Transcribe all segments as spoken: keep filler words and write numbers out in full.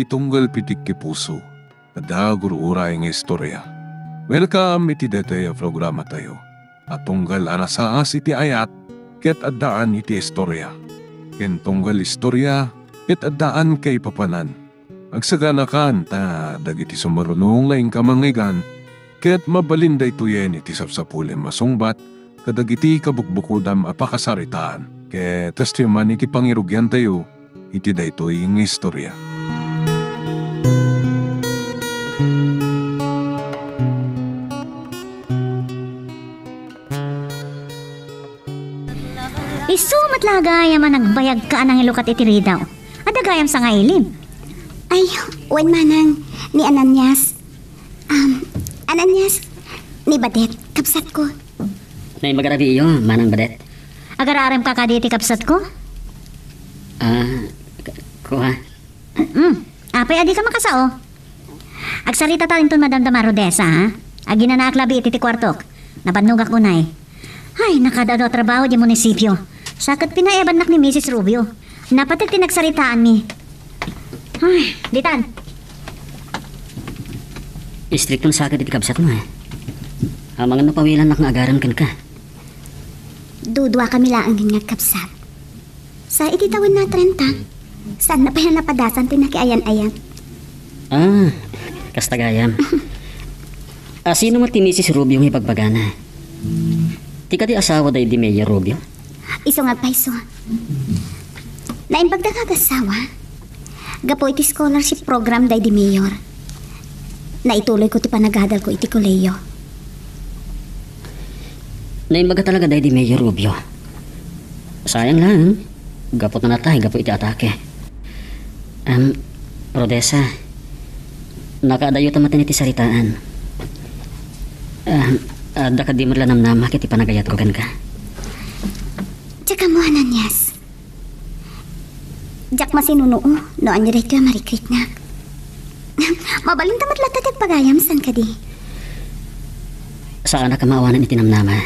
Ti tunggal pitik ti puso, adda gur-uray nga istorya. Welcome iti daytoy a programatayo a tunggal a nasaas iti ayat ket addaan iti istorya, ken tunggal istorya ket addaan kaipapanan. Agsaganakan ta dagiti sumarunong nga inka mangngeggan ket mabalin daytoyen iti sapsapulem a sungbat kadagiti kabukbukodam a pakasaritaan ket testimony iti pangirugiantayo iti daytoy nga istorya. Isu met la gayam a nagbayagka a nangilukat iti ridaw. Adda gayam sangailim. Ay, wen manang, ni Ananias. Um, Ananias, ni Badet, kabsatko. Naimbag a rabii, manang Badet. Agar-aremka kadi iti kabsatko? Ah, k-, kua. Mm. Apay a dika makasao? Agsaritata inton madamdama, Rodessa, ha? Aginanaak labi iti ti kuartok. Napannogak unay. Ay, nakaad-adu a trabaho di munisipio. Sa ket pinaebannak ni Misis Rubio. Napateg ti nagsaritaanmi. Ay, ditan. Istrikto nga sakit iti kabsatmo, eh. Amangan no pawilannak nga agaram kenka. Duduakami laengen nga agkabsat. Sa iti tawen nga trenta, saanna pay a napadasan ti nakiayan-ayat. Ah, kasta gayam. A, sino met ti Misis Rubio nga ibagbagana? Ti kadi asawa da idi Mayor Rubio? Isu nga agpayso. Naimbagda nga agasawa. Gapu iti scholarship program daydi Mayor, naituloyko ti panagadalko iti kolehiyo. Naimbaga talaga daydi Mayor Rubio. Sayang lang, gapu ta natay gapu iti atake. Em, Rodessa, nakaadayo ta maten iti saritaan. Em, adda kadi met la namnama iti panagayatko kenka? Diak ammo, Ananias. Diak masinunuo no ania daytoy a marikritnak. Mabalinta met latta ti agpagayam, saan kadi? Saanak a maawanan iti namnama.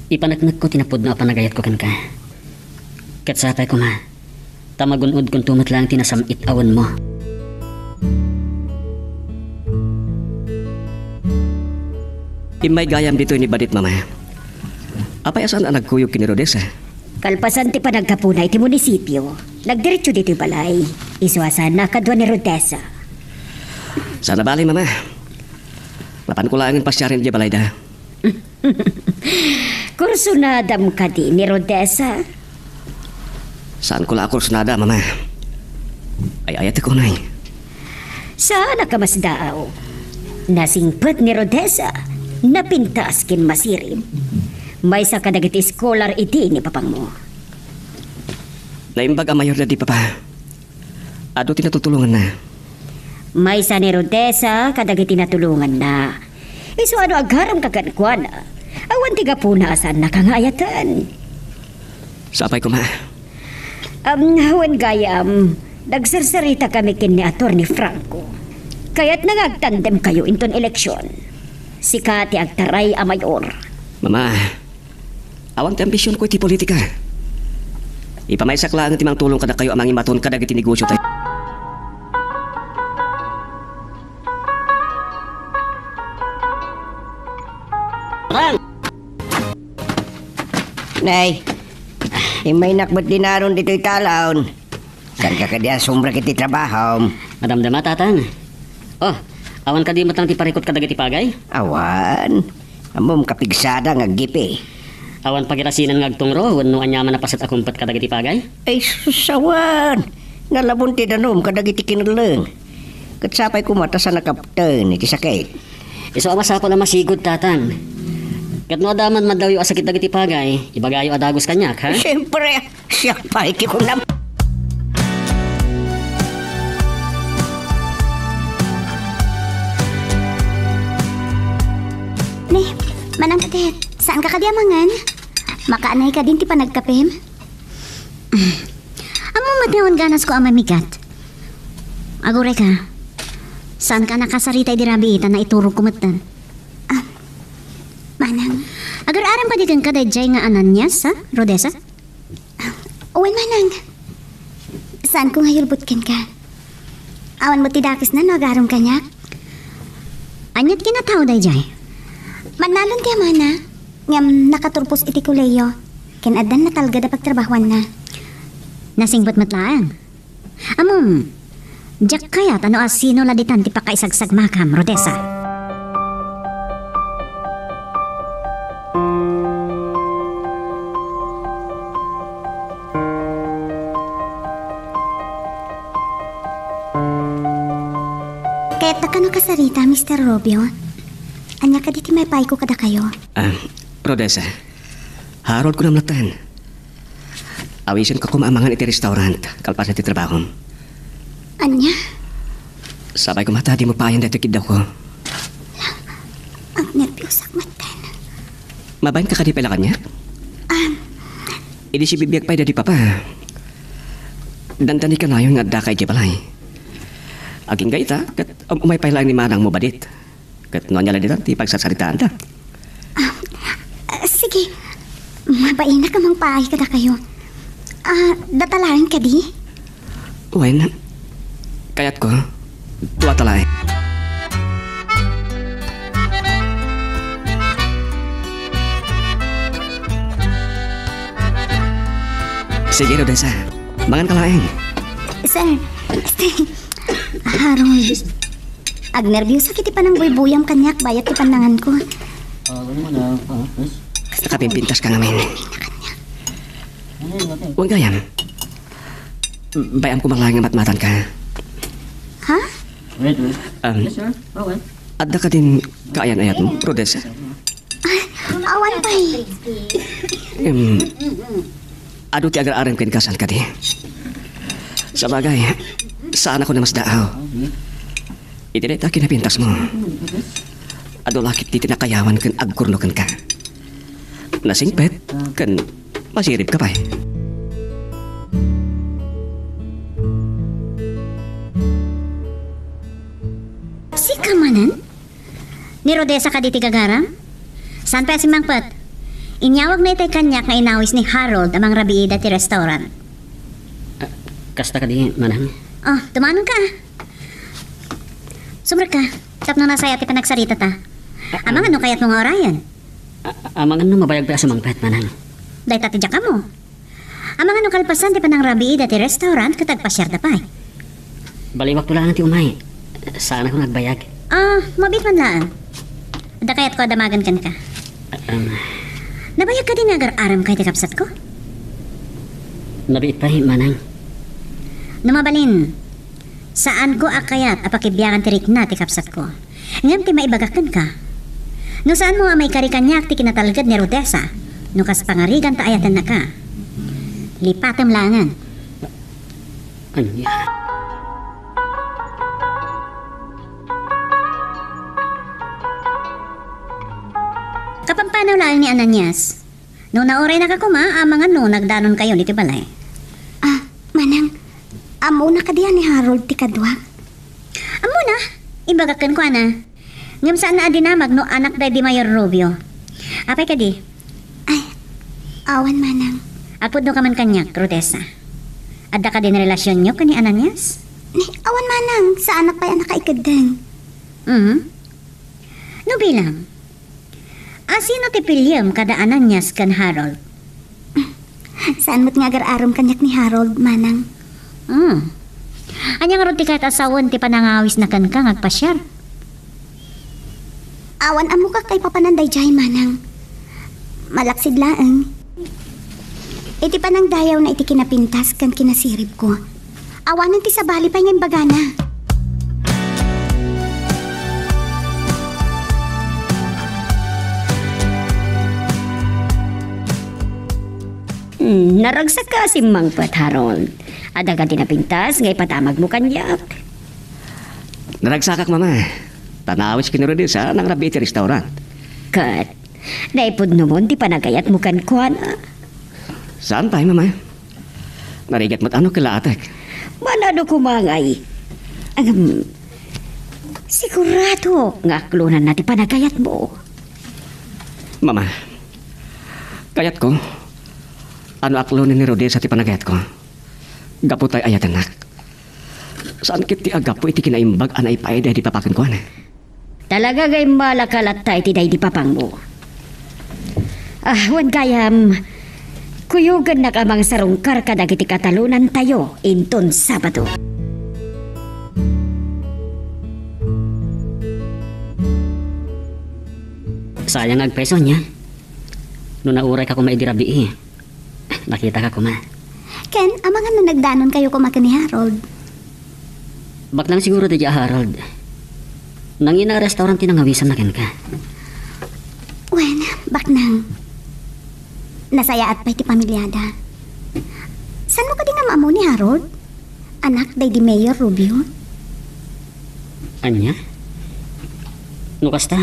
Ipaneknekko ti napudno a panagayatko kenka. Ket sapay koma, ta magun-odkonto met laeng ti nasam-it a wenmo. Immay gayam ditoy ni Badet, Mama. Apay a saan a nagkuyog ken ni Rodessa? Kalpasan ti panagkapuna iti munisipio, nagdiretso ditoy balay. Isu a saanna a kadua ni Rodessa. Saan a bale, Mama. Mapanko laengen pasiaren idiay balayda. Kursunadam kadi ni Rodessa? Saanko la a kursunada, Mama. Ay-ayatek unay. Saanak a masdaaw. Nasingpet ni Rodessa, napintas ken masirib. Maysa kadagiti scholar idi ni papangmo. Naimbag a mayor daydi papa. Adu ti natutulonganna. Maysa ni Rodessa kadagiti natulonganna. Isu a no agaramka kenkuana, awan ti gapuna a saannaka nga ayaten. Sapay koma. Am, wen gayam, nagsarsaritakami ken ni Attorney Franco. Kayatna nga agtandemkayo inton eleksion. Sika ti agtaray a mayor. Mama, awan ti ambisionko iti politika. Ipamaysak laeng ti mangtulong kadakayo a mangimaton kadagiti negosiotayo. Nay, immaynak met dinaron ditoy talaon. Saanka kadi a sumbra iti trabahom? Madamdama, Tatang. Oh, awan kadi met lang ti parikut kadagiti pagay? Awan. Ammom, kapigsada nga aggipi. Awan pagirasinan nga agtungro wenno aniaman a paset a kumpet kadagiti pagay? Ay, sus, awan. Nalabon ti danum kadagiti kinelleng. Ket sapay koma ta saan a kapten iti sakit. Isu a masapul a masigud, Tatang. Ket no adda man maddawiyo a sakit dagiti pagay, ibagayo a dagus kaniak, ha? Siempre, siak pay ti kunam. Ni, Manang Tet, saanka kadi a mangan? Makaanay kadin ti panagkapem? Ammom met nga awan ganasko a mamigat. Aguray ka. Saanka a nakasarita idi rabii ta naiturogko metten. Ah, Manang. Agar-aram kadi kenka daydiay nga Ananias, ha, Rodessa? Wen, Manang. Saanko nga yulbot kenka. Awan met ti dakesna no agaram kaniak. Ania ti kinatao daydiay? Mannalon ti amana, ngem nakaturpos iti kolehiyo, ken addan natalged a pagtrabahuanna. Nasingpet met laeng. Ammom, diak kayat a no asino la ditan ti pakaisagsamakam, Rodessa. Kayatdak a kasarita, Mister Rubio. Ania kadi ti maipayko kadakayo? Ah, Rodessa, Harold, kunam latten. Awisenka koma a mangan iti restaurant, kalpasan ti trabahom. Ania? Sapay koma ta dimo paayen daytoy kiddawko. Agnerbiusak metten. Mabainka kadi pay la kaniak? Ah. Idi sibibiag pay daydi papa, dandani kanayon nga addaka idiay balay. Agingga ita, ket um-, umay pay laeng ni manangmo badit. Ket no ania la ditan ti pagsarsaritaanda. Ah, ah, sige. Mabainak a mangpaay kadakayo. Ah, data laeng kadi? Wen, kayatko, duata laeng. Sige, Rodessa. Manganka laeng. Sir, este, Harold. Agnerbiusak iti panangbuybuyam kaniak bayat ti pannanganko. Ah, ano mo na? Ah, yes. Nakapimpintas ka ngamin. Ano yun, ate? Wen gayam. Bay-am koma laeng nga matmatanka. Ha? Wait, wait. Um, Yes, sir. Okay. Adda kadin kaayan-ayatmo, Rodessa? Ah, awan pay. Em, adu ti agar-arem kenka, saan kadi? Sabagay, saan ako namasdaaw. Iti dayta kinapintasmo, adu la ketdi ti nakayawan ken agkurno kenka. Nasingpet ken masiribka pay. Sika manen? Ni Rodessa kadi ti gagaram? Saan pay a simmangpet? Inyawagna itay kaniak nga inawis ni Harold a mangrabiida ti restaurant. Ah, kasta kadi, manang? Oh, tumanonka. Sumrekka, tapno nasayaat ti panagsaritata. Ah, ah. Amangan no kayatmo nga urayen? Ah, ah, amangan no mabayag pay a sumangpet, manang. Dayta ti diakamo. Amangan no kalpasan ti panangrabiida ti restaurant ket agpasiarda pay. Baliwakto laeng ti umay. Saanakon agbayag. Ah, mabiit man laeng. Adda kayatko a damagen kenka. Ah, um. Nabayag kadi nga agar-arem kay ti kabsatko? Nabiit pay, manang. No mabalin, saanko a kayat a pakibiangan ti rikna ti kabsatko. Ngem ti maibagak kenka, no saanmo a maikari kaniak ti kinatalged ni Rodessa, no kas pangarigan ta ayatennaka, lipatem laengen. Ania? Kapampanaw laeng ni Ananias. No nauraynaka koma, amangan no nagdanonkayon iti balay. Ah, manang, ammona kadi a ni Harold ti kaduak? Ammona, imbagak kenkuana. Ngem saanna a dinamag no anak daydi Mayor Rubio. Apay kadi? Ay, awan manang. Agpudno ka man kaniak, Rodessa. Adda kadin relasionyo ken ni Ananias? Ni, awan manang, saanak pay a nakaikeddeng. Mhm. No bilang, asino ti piliem kada Ananias ken Harold? Saan met nga agar-arem kaniak ni Harold, manang. Hmm. Ania ngarud ti kayat a sawen ti panangawisna kenka nga agpasiar? Awan ammok a kaipapanan daydiay, manang. Malaksid laeng. Iti panangdayawna iti kinapintas ken kinasiribko, awanen ti sabali pay nga imbagana. Hmm, naragsakka a simmangpet, Harold. Adda kadi napintas nga ipadamagmo kaniak? Naragsakak, Mama. Ta naawis ken ni Rodessa a nangrabii iti restaurant. Ket naipudnomon ti panagayatmo kenkuana? Saan pay, Mama. Narigat met a no kellaatek. Manano koma ngay? Ngem, siguradok nga aklonanna ti panagayatmo. Mama, kayatko a no aklonen ni Rodessa ti panagayatko, Gapu tay ayatennak. Saan ket ti a gapu iti kinaimbag a naipaay daydi papa kenkuana. Talaga nga immalaka latta iti daydi papangmo. Ah, wen gayam, kuyogennak a mangsarungkar kadagiti katalonantayo inton Sabado. Sayang nga agpayso ania. No naurayka koma idi rabii, nakitaka koma. Ken, amangan no nagdanonkayo koma ken ni Harold? Baknang siguro daydi a Harold. Nangina a restaurant ti nangawisanna kenka. Wen, baknang. Nasayaat pay ti pamiliada. Saanmo kadi nga am-ammo ni Harold? Anak daydi Mayor Rubio? Ania? No kasta,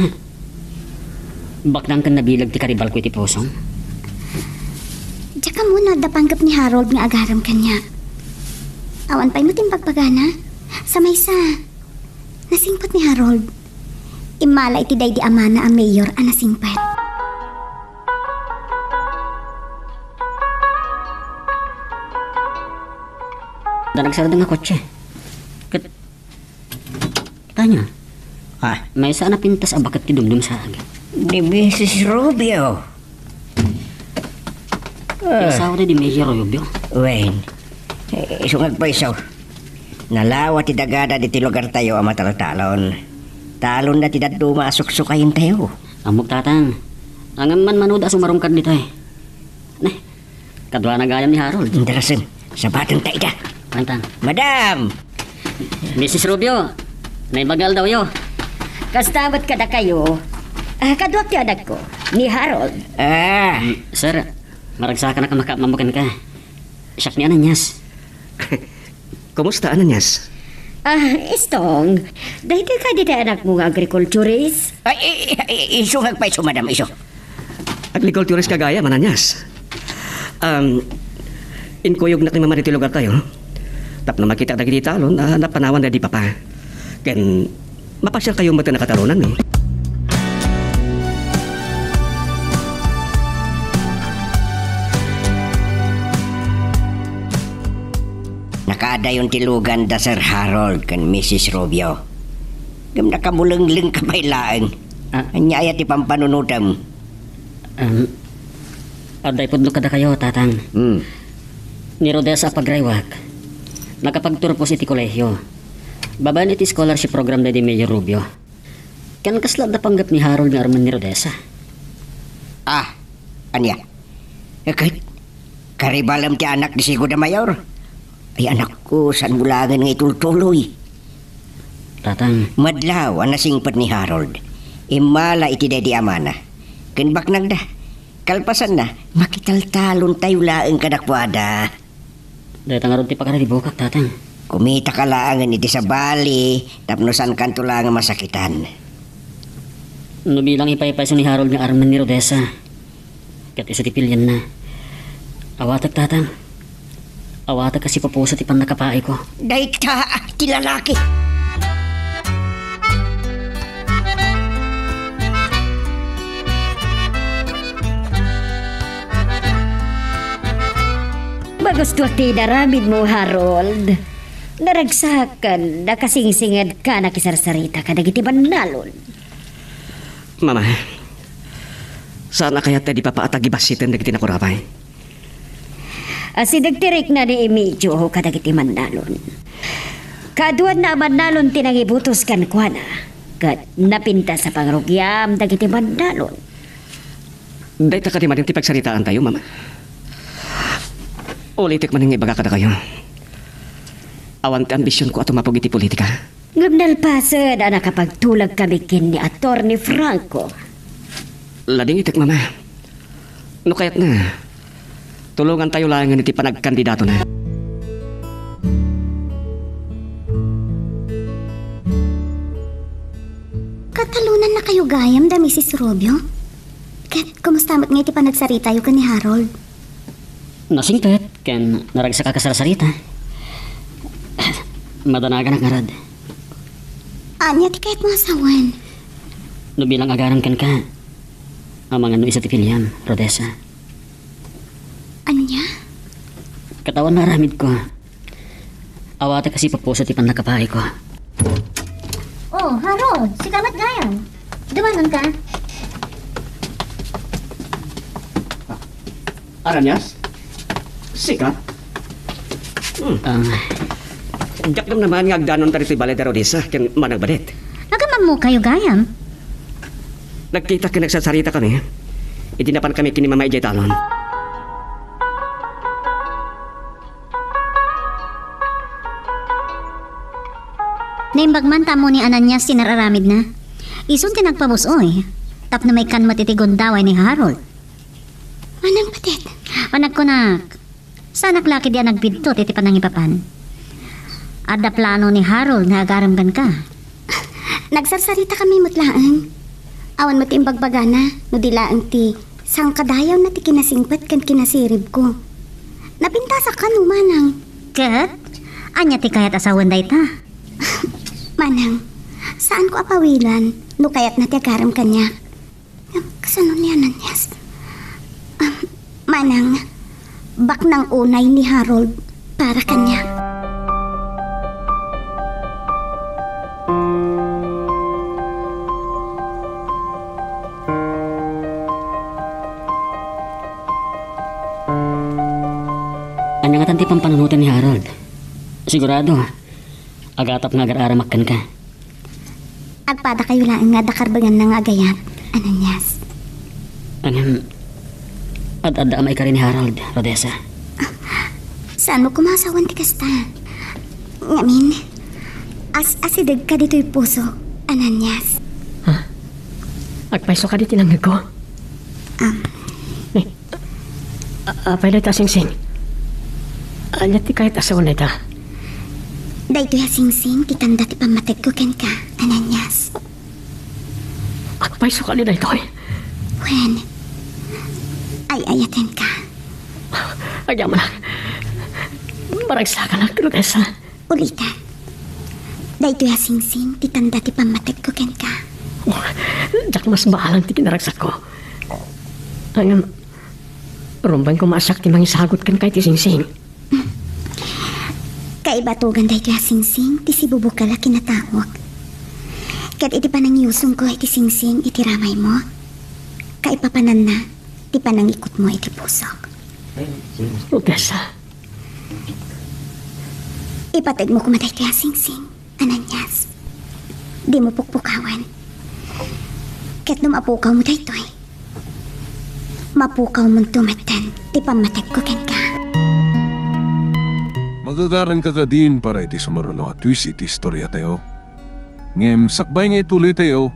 baknang ken nabileg ti karibalko iti pusom. Diak ammo no adda panggep ni Harold nga agaram kaniak. Awan pay met imbagbagana. Sa maysa, nasingpet ni Harold. Immala iti daydi amana a mayor a nasingpet. Adda nagsardeng a kotse. Ket, tanya. Ah. Maysa a napintas a baket ti dumdumsag. Ni Misis Rubio. Ah. Ti asawa daydi Mayor Rubio. Wen, eh, isu nga agpayso. Nalawa ti dagada ditoy lugartayo a mataltalon. Talonna ti dadduma a suksukayentayo. Ammok, Tatang. Ngem manmanuda a sumarungkar ditoy. Ne, kaduana gayam ni Harold. Indarasem, sabatenta ida. Tatang. Madam! Misis Rubio, naimbag nga aldawyo. Kasta met kadakayo. Ah, kaduak ti anakko, ni Harold. Ah. Mm, sir, maragsakanak a makaammo kenka. Siak ni Ananias. Kumusta, Ananias? Ah, Istong, daytoy kadi ti anakmo nga agrikulturist? Ay, i-, i-, i-, isu nga agpayso, madam, isu. Agrikulturist ka gayam, Ananias. Um, inkuyognak ni Mama ditoy lugartayo. Tapno makitak dagiti talon a napanawan daydi Papa. Ken mapasiarkayo met a nakatalonanmi. Nakaadayon ti lugan da Sir Harold ken Misis Rubio. Ngem nakamulenglengka pay laeng. Ah. Ania aya ti pampanunotem? Um, adda ipudno kadakayo, Tatang. Hmm. Ni Rodessa a pagraywak, nakapagturpos iti kolehio. Babaen iti scholarship program daydi Mayor Rubio. Ken kasla adda panggep ni Harold nga armen ni Rodessa. Ah, ania? Ket karibalem ti anak ni Sigo da Mayor? Ay, anakko, saanmo laengen nga itultuloy? Tatang. Madlaw a nasingpet ni Harold, immala iti daydi amana. Ken baknangda, kalpasanna, makitaltalontayo laeng kadakuada. Dayta ngarud ti pakararibukak, Tatang. Kumitaka laengen iti sabali tapno saankanto laeng a masakitan. No bilang ipaypayso ni Harold nga armen ni Rodessa, ket isu ti pilienna, awatek, Tatang. Awatek a sipupuso ti pannakapaayko. Dayta ti lalaki! Magustuak ti inaramidmo, Harold. Naragsak ken nakasingsinged ka nakisarsarita kadagiti bannalon. Mama, saan a kayat daydi Papa a tagibassiten dagiti nakurapay? Asideg ti rikna ni Emilio kadagiti mannalon. Kaaduanna a mannalon ti nangibutos kenkuana, ket napintas a pangrugiam dagiti mannalon. Dayta kadi manen ti pagsaritaantayo, Mama. Ulitek manen nga ibaga kadakayo. Awan ti ambisionko a tumapog iti politika. Ngem nalpasen a nakapagtulagkami ken ni Attorney Franco. Ladingitek, Mama. No kayatna, tulongantayo laengen iti panagkandidatona. Katalonannakayo gayam da Misis Rubio? Ket kumusta met ngay ti panagsaritayo ken ni Harold? Nasingpet ken naragsak a kasarsarita. Madanaganak ngarud. Ania ti kayatmo a sawen? No bilang agaram kenka, amangan no isu ti piliam, Rodessa. Ania? Ket awan nga aramidko. Awatek a sipupuso ti pannakapaayko. Oh, Harold, sika met gayam. Dumanon ka? Ananias? Sika? Hmm. Ah. Diak gam naman nga agdanonta ditoy balay da Rodessa ken Manang Badet. Agam-ammokayo gayam? Nagkita ken nagsarsarita kami. Idi napan kami ken ni Mama idiay talon. Naimbag man ta ammo ni Ananias ti nararamidna. Isun ti nagpabus-oy tapno maikkan met iti gundaway ni Harold. Manang Badet. Panagkunak, saanak la ketdi a nagbidto iti panangipapan. Adda plano ni Harold nga agarem kenka. Nagsarsarita kami met laeng. Awan met ti imbagbagana, no di laeng ti sangkadayawna ti kinasingpet ken kinasiribko. Napintasak kano, Manang. Ket? Ania ti kayat a sawen dayta? Manang, saanko a pawilan no kayatna ti agarem kaniak. Ngem kasano ni Ananias? Ah, Manang, baknang unay ni Harold para kaniak. Ania ngatan ti pampanunoten ni Harold? Sigurado, agatap nga agar-aramak kenka. Agpadakayo laeng nga adda karbenganna nga agayat, Ananias. Ngem, ad-adda a maikari ni Harold, Rodessa. Saanmo koma a sawen ti kasta? Ngamin, as-asidegka ditoy puso, Ananias. Ha? Agpayso kadi ti nangngegko? Am. Eh, a-, apay dayta, Singsing? Ania ti kayat a sawen dayta? Daytoy a Singsing ti tanda ti pammategko kenka, Ananias. Agpayso kadi daytoy? Wen, ay-ayatenka. Agyamanak. Maragsakanak, Rodessa. Ulitek. Daytoy a Singsing ti tanda ti pammategko kenka. Oh, diak masbalang ti kinaragsakko. Ngem, rumbeng koma a siak ti mangisagut kenka iti Singsing. Kaibatogan daytoy a Singsing ti sibubukel a kinataok. Ket iti panangiyusongko iti Singsing iti ramaymo, kaipapananna ti panangikutmo iti pusok. Rodessa. Ipategmo koma daytoy a Singsing, Ananias. Dimo pukpukawen. Ket no mapukawmo daytoy, mapukawmonto metten ti pammategko kenka. Magagaranka kadin para iti sumaruno a twist iti istoriatayo. Ngem sakbay nga ituloytayo,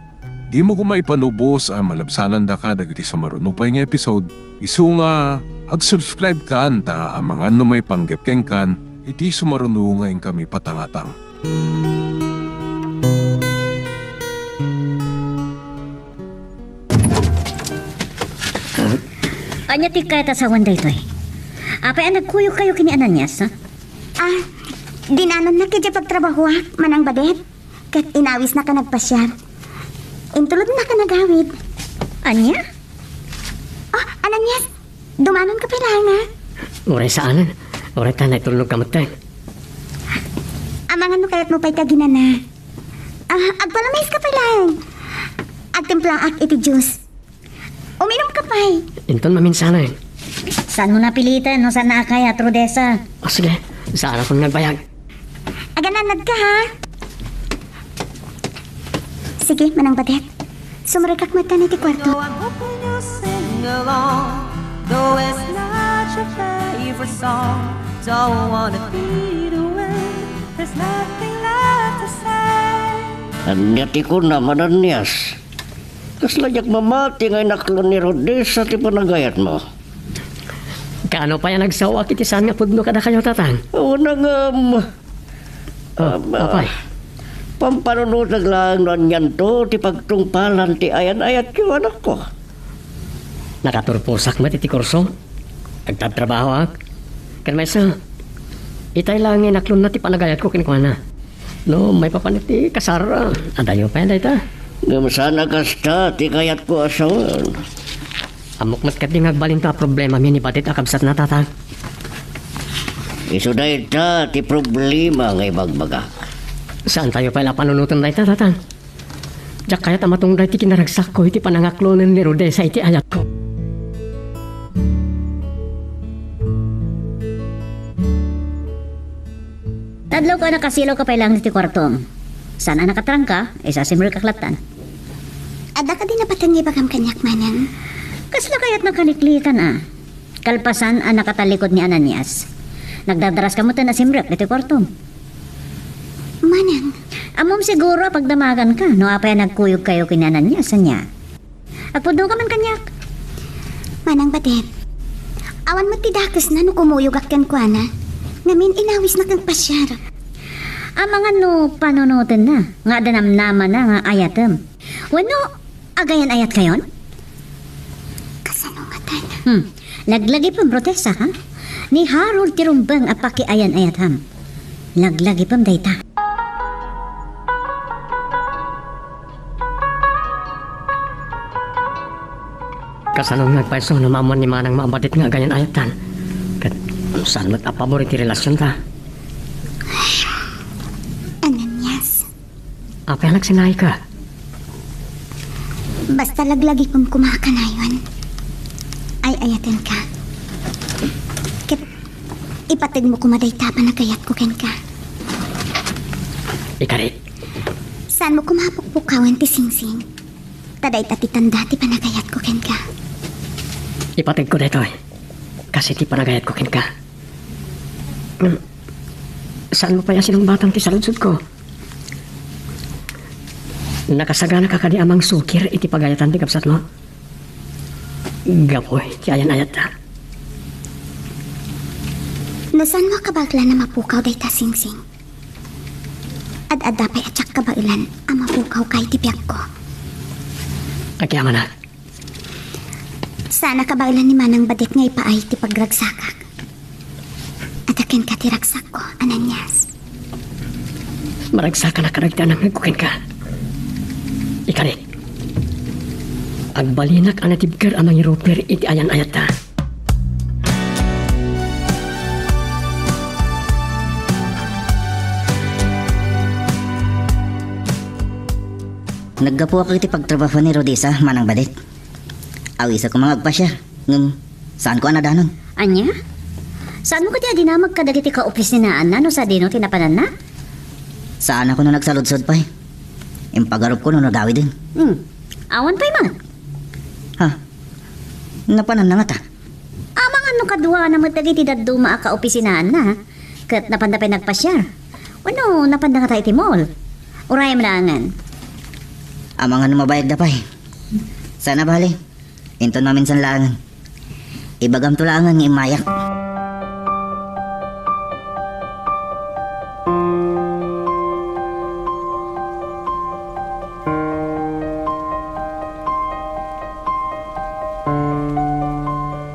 dimo koma ipanubos a malabsanandaka dagiti sumaruno pay nga episode, isu nga agsubscribe kan ta amangan no maipanggep kenkan iti sumaruno nga inkami patangatang. Ania ti kayat a sawen daytoy? Apay a nagkuyogkayo ken ni Ananias, ha? Ah, dinanonnak idiay pagtrabahoak, Manang Badet. Ket inawisnak a nagpasiar. Intulodnak a nagawid. Ania? Oh, Ananias, dumanonka pay laeng, a? Uray saanen. Uray ta naitulnogka metten. Amangan no kayatmo pay ti aginana. Ah, agpalamayska pay laeng. Agtimplaak iti juice. Uminumka pay. Inton maminsanen. Saanmo napiliten no saanna a kayat, Rodessa? O, sige. Saanakon nga agbayag. Agananadka, ha? Sige, Manang Badet. Sumrekak metten iti kuarto. Though I'm hoping you'll sing along, though it's not your favorite song, don't wanna be the way. There's nothing left to say. Ania ti kunam, Ananias? Kasla diak mamati nga inaklon ni Rodessa ti panagayatmo. Kaano pay a nagsaoak iti saan nga pudno kadakayo, Tatang? Awan a ngem. Oh, Am, ah, apay? Pampanunotek laeng no anianto ti pagtungpalan ti ayan-ayatyo, anakko. Nakaturposak met iti kurso. Agtabtrabahoak. Ken maysa, itay laeng nga inaklonna ti panagayatko kenkuana. No maipapan iti kasar, adayo pay dayta. Ngem saan a kasta ti kayatko a sawen. Ammok met ketdi nga agbalinto a problemami ni Badet a kabsatna, Tatang. Isu dayta ti problema nga ibagbaga. Saantayo pay la panunoten dayta, Tatang. Diak kayat a matungday ti kinaragsakko iti panangaklonen ni Rodessa iti ayatko. Tadlaw ka, nakasilaw ka pay laeng iti kuartom. Saan a nakatrangka, isasimrek ka lattan. Adda kadi napateg nga ibagam kaniak, Manang? Kasla kayat nakaliklikan a. Kalpasan a nakatalikod ni Ananias, nagdardaraska metten a simrek ditoy kuartom. Manang. Ammom siguro a pagdamaganka no apay a nagkuyogkayo ken ni Ananias, ania? Agpudno ka man kaniak. Manang Badet, awan met ti dakesna no kumuyogak kenkuana. Ngamin, inawisnak nga agpasiar. Amangan no panunotenna nga adda namnamana nga ayatem. Wenno, agayan-ayatkayon? Kasano ngatan? Hmm. Laglagipem, Rodessa, ha? Ni Harold ti rumbeng a pakiayan-ayatam. Laglagipem dayta. Kasano nga agpayso no maammuan ni Manang Badet nga agayan-ayatan? Ket saan met a pabor iti relasionta? Ananias. Apay a nagsinnaika? Basta laglagipem koma a kanayon. Ay-ayatenka. Ket ipategmo koma dayta a panagayatko kenka. Ikarik. Saanmo koma a pukpukawen ti singsing. Ta dayta ti tanda ti panagayatko kenka. Ipategko daytoy. Kas iti panagayatko kenka. Hmm. Saanmo pay a sinungbatan ti saludsodko? Nakasaganaka kadi a mangsukir iti pagayatan ti kabsatmo? Gapu iti ayan-ayatta. No saanmo a kabaelan a mapukaw dayta, Singsing, ad-adda pay a diak kabaelan a mapukawka iti biagko. Agyamanak. Saan a kabaelan ni Manang Badet nga ipaay ti pagragsakak. Adda kenka ti ragsakko, Ananias. Maragsakanak kadagiti anakko kenka. Ikarik, agbalinak a natibker a mangiruper iti ayan-ayatta. Naggapuak iti pagtrabaho ni Rodessa, Manang Badet. Awisak koma nga agpasiar, ngem saanko a nadanon. Ania? Saanmo kadi a dinamag kadagiti kaopisinaanna no sadino ti napananna? Saanakon no nagsaludsod pay. Impagarupko no nagawiden. Hmm. Awan pay man. Ha? Napananna ngata? Amangan no kaduana met dagiti dadduma a kaopisinaanna, ket napanda pay nagpasiar. Wenno, napanda ngata iti mall. Urayem laengen. Amangan no mabayagda pay. Saan a bale. Inton maminsan laengen. Ibagamto laengen nga immayak.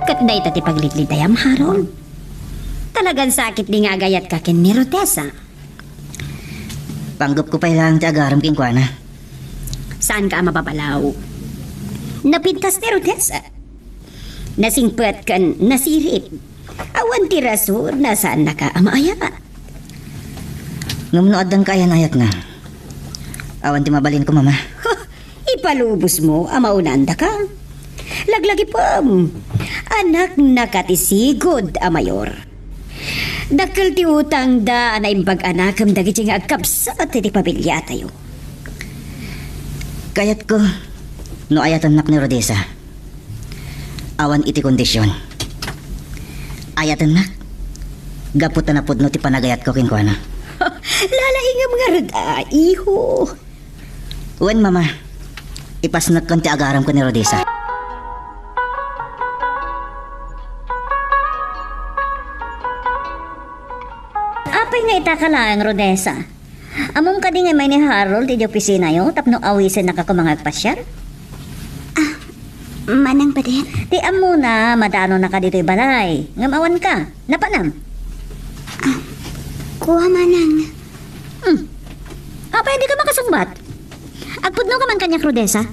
Ket dayta ti pagliklitayam, Harold? Talagan sakit di nga agayatka ken ni Rodessa. Panggepko pay laeng ti agarem kenkuana. Saanka a mababalaw? Napintas ni Rodessa. Nasingpet ken nasirib. Awan ti rason a saannaka a maayat. Ngem no addan kaayan-ayatna, awan ti mabalinko, Mama. Ipalubosmo a maunandaka. Laglagipem, anaknaka ti sigud a mayor. Dakkel ti utangda a naimbag-anakem dagiti nga agkabsat iti pamiliatayo. Kayatko no ayatennak ni Rodessa. Awan iti kondision. Ayatennak gapu ta napudno ti panagayatko kenkuana. Lalaingem ngarud a, iho. Wen, Mama, ipasnekkan ti agarem ken ni Rodessa. Apay nga itaka laeng, Rodessa? Ammom kadi nga immay ni Harold iti opisinayo tapno awisennaka koma nga agpasiar? Ah, Manang Badet. Ti ammona, madanonaka ditoy balay. Ngem awanka. Napanam? Ah, kua, Manang. Hmm. Apay dika makasungbat? Agpudno ka man kaniak, Rodessa?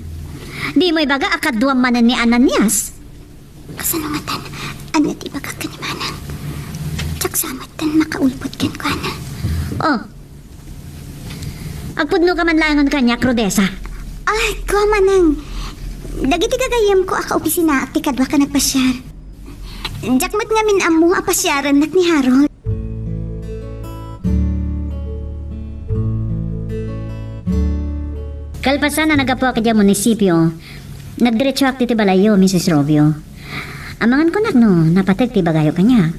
Dimo ibaga a kaduam manen ni Ananias? Kasano ngatan? Ania ti ibagak ken ni Manang? Diak Sa met ten makaulpot kenkuana. Oh. Agpudno ka man laengen kaniak, Rodessa. Ay, kua, manang. Dagiti gagayyemko a kaopisinaak ti kaduak a nagpasiar. Diak met ngamin ammo a pasiarennak ni Harold. Kalpasan a naggapuak idiay munisipio, nagdiretsoak ditoy balayyo, Misis Rubio. Amangan kunak no napateg ti ibagayo kaniak.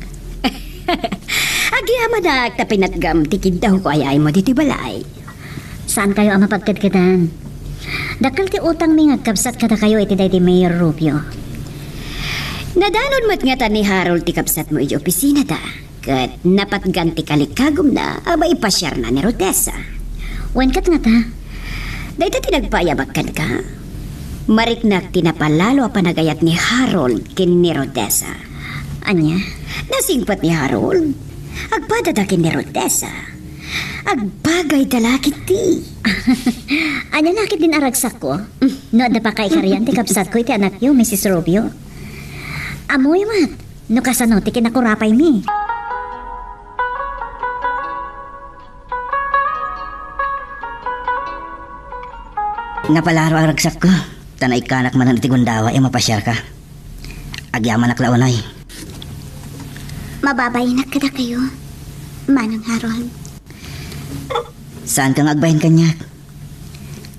Agyamanak ta pinatgam ti kiddawko a yaaymo ditoy balay. Saankayo a mapagkedkedan. Dakkel ti utangmi nga agkabsat kadakayo iti daydi Mayor Rubio. Nadanod met ngata ni Harold ti kabsatmo iti opisinada, ket napatgan ti kalikagumna a maipasiarna ni Rodessa. Wen ket ngata? Dayta ti nagpaayabak kenka. Mariknak ti napalalo a panagayat ni Harold ken ni Rodessa. Ania? Nasingpet ni Harold. Agpadada ken ni Rodessa. Agbagayda la ketdi. Ania la ketdin a ragsakko? No adda pakaikarian ti kabsatko iti anakyo, Misis Rubio. Ammoyo met no kasano ti kinakurapaymi. Napalalo a ragsakko, ta naikkanak manen iti gundaway a mapasiarka. Agyamanak la unay. Mababainak kadakayo, Manang Harold. Saanka nga agbain kaniak.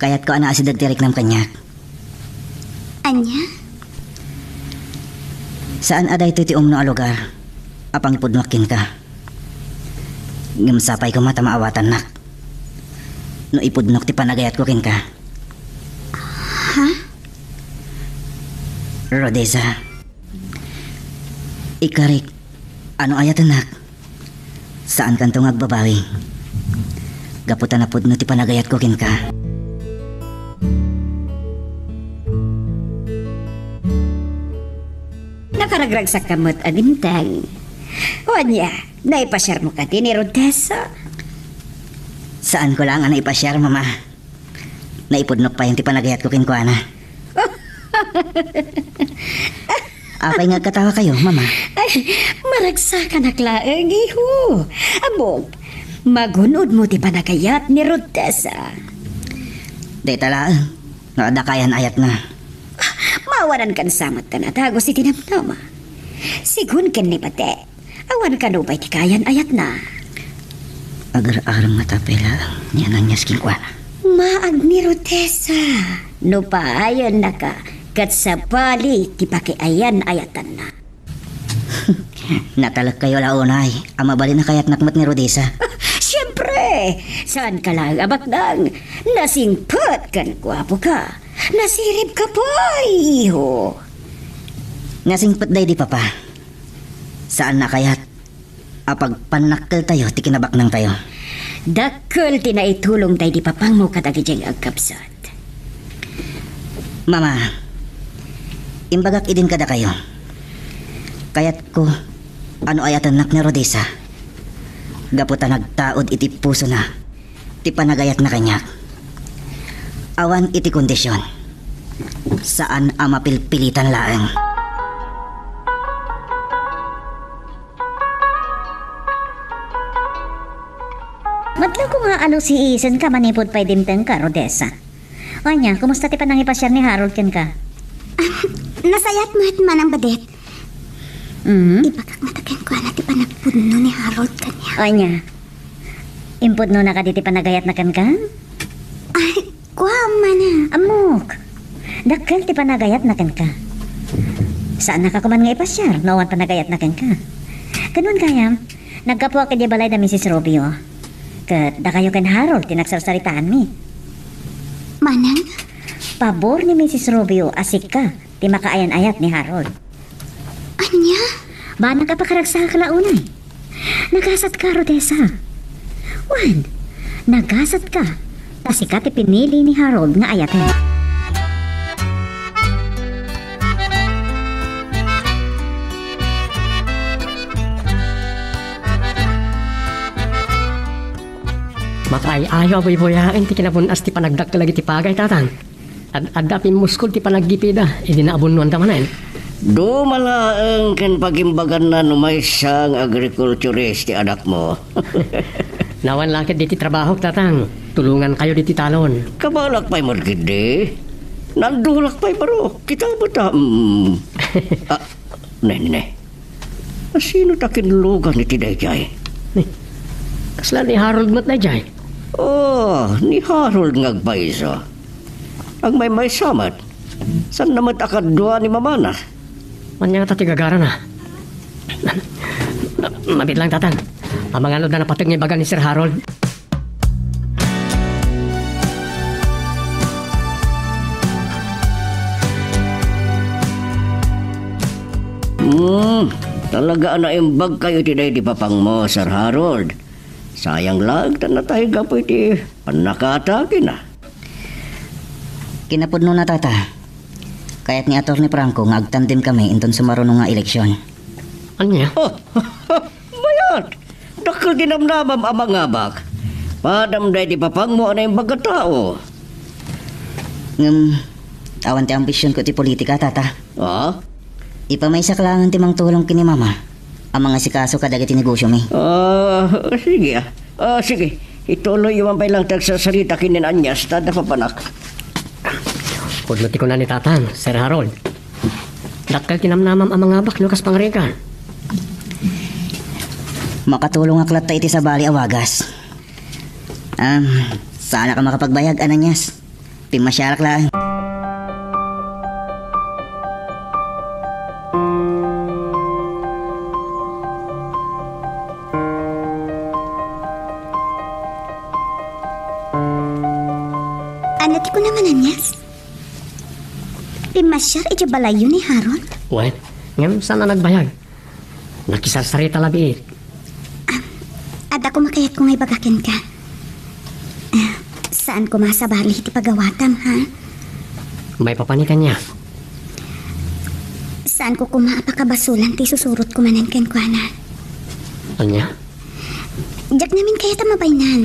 Kayatko a naasideg ti riknam kaniak. Ania? Saan a daytoy ti umno a lugar a pangipudnoak kenka. Ngem sapay koma ta maawatannak no ipudnok ti panagayatko kenka. Ha? Rodessa, ikarik a no ayatennak. Saankanto nga agbabawi. Gapu ta napudno ti panagayatko kenka. Nakaragragsakka met a dimteng. O ania, naipasiarmo kadi ni Rodessa? Saanko laeng a naipasiar, Mama. Naipudnok payen ti panagayatko kenkuana. Apay nga agkatawakayo, Mama? Ay, maragsakanak laeng, iho. Ammom, magun-odmo ti panagayat ni Rodessa. Dayta laeng, no adda kaayan-ayatna. Mawanankan sa met a nadagus iti namnama. Sigun ken ni Pate, awan kano pay ti kaayan-ayatna. Agar-arem nga tapay laeng ni Ananias kenkuana. Maag ni Rodessa, no paayennaka ket sabali ti pakiayan-ayatanna. Natalekkayo la unay a mabalin a kayatnak met ni Rodessa. Siempre, saanka laeng a baknang. Nasingpet ken guapoka. Nasiribka pay, iho. Nasingpet daydi papa. Saan a kayat a pagpannakkeltayo ti kinabaknangtayo. Dakkel ti naitulong daydi papangmo kadagiti agkabsat. Mama, imbagak idin kadakayo. Kayatko a no ayatennak ni Rodessa. Gapu ta nagtaud iti pusona ti panagayatna kaniak. Awan iti kondisyon. Saan a mapilpilitan laeng. Matlaw ko nga alusiisenka manipud pay dimtengka, Rodessa. Ania, kumusta ti panangipasiar ni Harold kenka? Ah, nasayat met, Manang Badet. Mm. Ibagak ngata kenkuana ti panagpudno ni Harold kaniak. Ania, impudnona kadi ti panagayatna kenka? Ay, kua, Manang. Ammok. Dakkel ti panagayatna kenka. Saannaka koman nga ipasiar no awan panagayatna kenka. Ken wen gayam, naggapuak idiay balay da Misis Rubio. Ket dakayo ken Harold ti nagsarsaritaanmi. Manang? Pabor ni Misis Rubio a sika ti makaayan-ayat ni Harold. Ania? Banag a pakaragsakak la unay. Nagasatka, Rodessa. Wen, nagasatka. Ta sika ti pinili ni Harold nga ayaten. Makaay-ayo a buybuyaen ti kinabun-as ti panagdakkel dagiti pagay, tatang. Ad-adda a pimmuskol ti panaggipida idi naabunnoanta manen. Duma laeng ken pagimbaganna no maysa nga agrikulturist ti anakmo. Nawan la ket diti trabahok, Tatang. Tulongankayo diti talon. Kabalak pay met ketdi. Nandulak pay baro. Kita met a, mm. Ah, ne, ne, ne. Asino ta kinlugan iti daydiay? Ni, kasla ni Harold met daydiay? Oh, ni Harold nga agpayso. Agmaymaysa met. Saan na met a kadua ni mamana? Ania ngata ti gagarana? Mabit lang, Tatang. Amangan no adda napateg nga ibaga ni Sir Harold. Hmm, talaga a naimbag kayo iti daydi papangmo, Sir Harold. Sayang lang, ta natay gapu iti pannakatakina. Kinapudnona, Tata. Kayat ni Attorney Franco nga agtandem kami inton sumaruno nga eleksyon. Ania? Oh, mayat! Dakkel ti namnamam a mangabak. Padam daydi papangmo a naimbag a tao. Ngem, awan ti ambisionko ti politika, Tata. Ah? Ipamaysak laengen ti mangtulong ken ni Mama a mangasikaso kadagiti negosiomi. Ah, sige, ah. Ah, sige. Ituloyyo man pay lang ti agsasarita ken ni Anyas ta adda papanak. Pudno ti kuna ni Tatang, Sir Harold. Dakkel ti namnamam a mangabak no kas pangarigan. Makatulongak latta iti sabali a wagas. Am, saanak a makapagbayag, Ananias. Pimmasiarak laeng. Ania ti kunam, Ananias? Pimmasiar idiay balayyo ni Harold? Wen, ngem saan a nagbayag? Nakisarsarita labiit. Ah, adda koma kayatko nga ibaga kenka. Ah, saan koma a sabali ti pagawatam, ha? Maipapan ni kaniak. Saanko koma a pakabasolan ti isusurotko manen kenkuana. Ania? Diak ngamin kayat a mabaynan.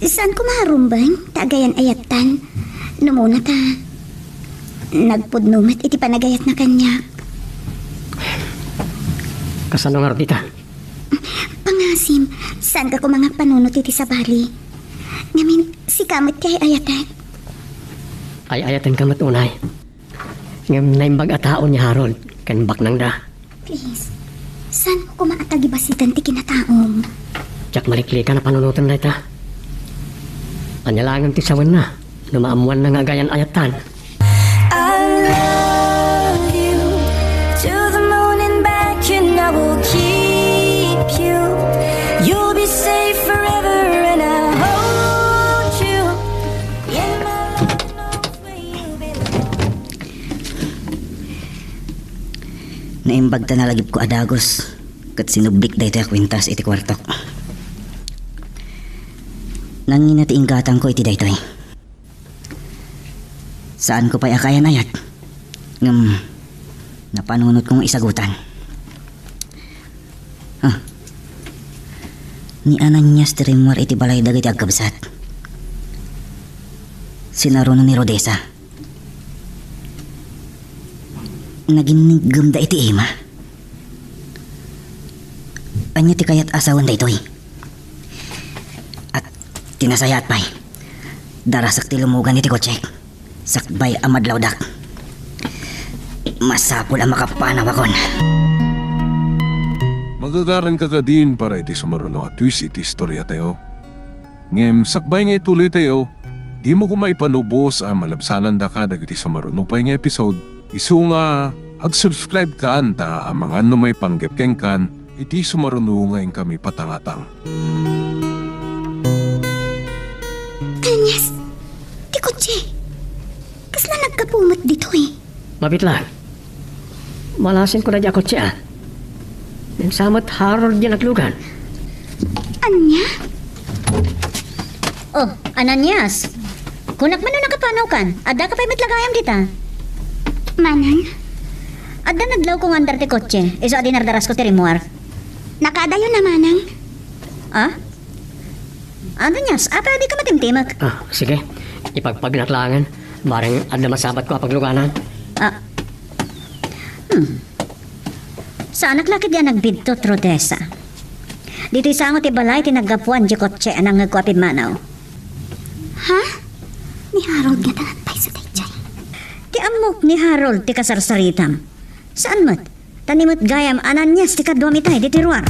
Saan koma a rumbeng ta agayan-ayattan. Numuna ta nagpudno met iti panagayatna kaniak. Kasano ngarud ita? Pangasim, saanka koma nga agpanunot iti sabali. Ngamin, sika met ti ay-ayatek. Ay-ayatenka met unay. Ngem naimbag a tao ni Harold ken baknangda. Please, saanmo koma a tagibasiten ti kinataom? Diak maliklikan a panunoten dayta. Ania laengen ti sawenna no maammoanna nga agayan-ayattan? I love you to the moon and back, and I will keep you. You'll be safe forever, and I hold you in my love. Naimbag ta nalagipko a dagus ket sinublik daytoy a kuintas iti kuartok. Nangina ti inggatangko iti daytoy. Saanko pay a kaayan-ayat, ngem napanunotko nga isagutan. Ah. Ni Ananias ti rimmuar iti balay dagiti agkabsat. Sinaruno ni Rodessa. Naginniggemda iti ima. Ania ti kayat a sawen daytoy? At ti nasayaat pay, darasak ti lumugan iti kotsek. Sakbay a madlawdak, masapul a makapanawakon. Magagaranka kadin para iti sumaruno a twist iti istoriatayo. Ngem sakbay nga ituloytayo, dimo koma ipanubos a malabsanandaka dagiti sumaruno pay nga episode. Isu nga ag-subscribe kan ta amangan no maipanggep kenkan iti sumaruno nga inkami patangatang. Anyas, ti kotse. Kasla naggapu met ditoy? Mabitlan. Malasin ko daydi a kotse, a. Ngem sa met Harold diay naglugan. Ania? Oh, Ananias. Kunak man no nakapanawkan. Addaka pay met la gayam dita. Manang? Adda nadlawko nga andar ti kotse. Isu a dinardarasko ti rimmuar. Nakaadayo na, Manang. Ah? Ananias, apay a dika matimtimek? Ah, sige. Ipagpagnak laengen. Bareng adda masabatko a pagluganan. Ah. Saanak la ketdi a nagbiddut, Rodessa. Ditoy sango ti balay ti naggapuan diay kotse a nangngegko a pimmanaw. Ha? Ni Harold ngata pay sa daydiay. Ti ammok ni Harold ti kasarsaritam. Saan met? Ta ni met gayam Ananias ti kaduam itay ditoy ruar.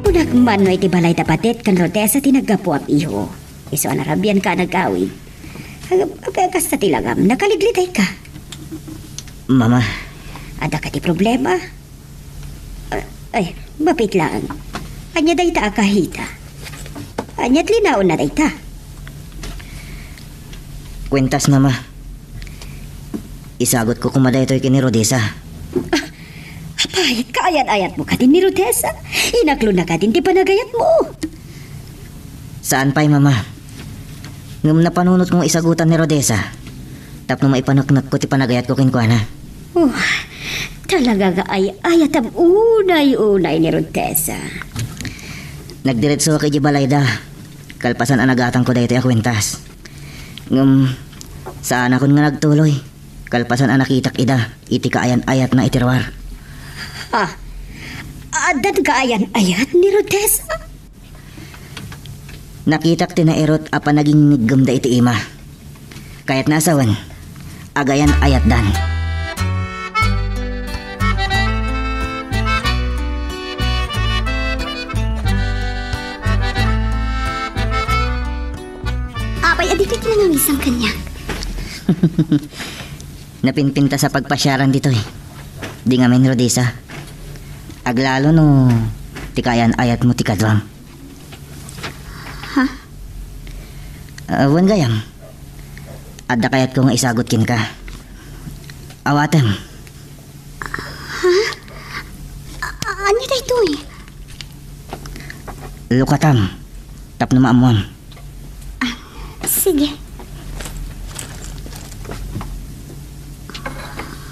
Kunak man no iti balay da Badet ken Rodessa ti naggapuam, iho. Isu a narabianka a nag-awid. Ag-, ag-, kasta ti langam, nakaliglitayka. Mama. Adda kadi problema? Ah, ay, mapiit laeng. Ania dayta a kahita? Ania ti linaonna dayta? Kuentas, Mama. Isagutko koma daytoy ken ni Rodessa. Ah, apay, kaayan-ayatmo kadin ni Rodessa? Inaklona kadin ti panagayatmo? Saan pay, Mama. Ngem napanunotko nga isagutan ni Rodessa tapno maipaneknekko ti panagayatko kenkuana. Oh, talaga nga ay-ayatam unay-unay ni Rodessa. Nagdiretsoak idiay balayda, kalpasan a nagatangko daytoy a kuentas. Ngem, saanakon nga nagtuloy, kalpasan a nakitak ida iti kaayan-ayatna iti ruar. Ha? Addan kaayan-ayat ni Rodessa? Nakitak ti nairut a panagingngeggemda iti ima. Kayatna a sawen, agayan-ayatdan. Apay, adi ti nangawisam kaniak? Napinpintas a pagpasiaran ditoy. Di ngamin, Rodessa. Aglalo no ti kaayan-ayatmo ti kaduam. Ha? Ah, wen gayam. Adda kayatko nga isagut kenka. Awatem. Ha? A-, a-, ania daytoy? Lukatam. Tapno maammuam. Ah, sige.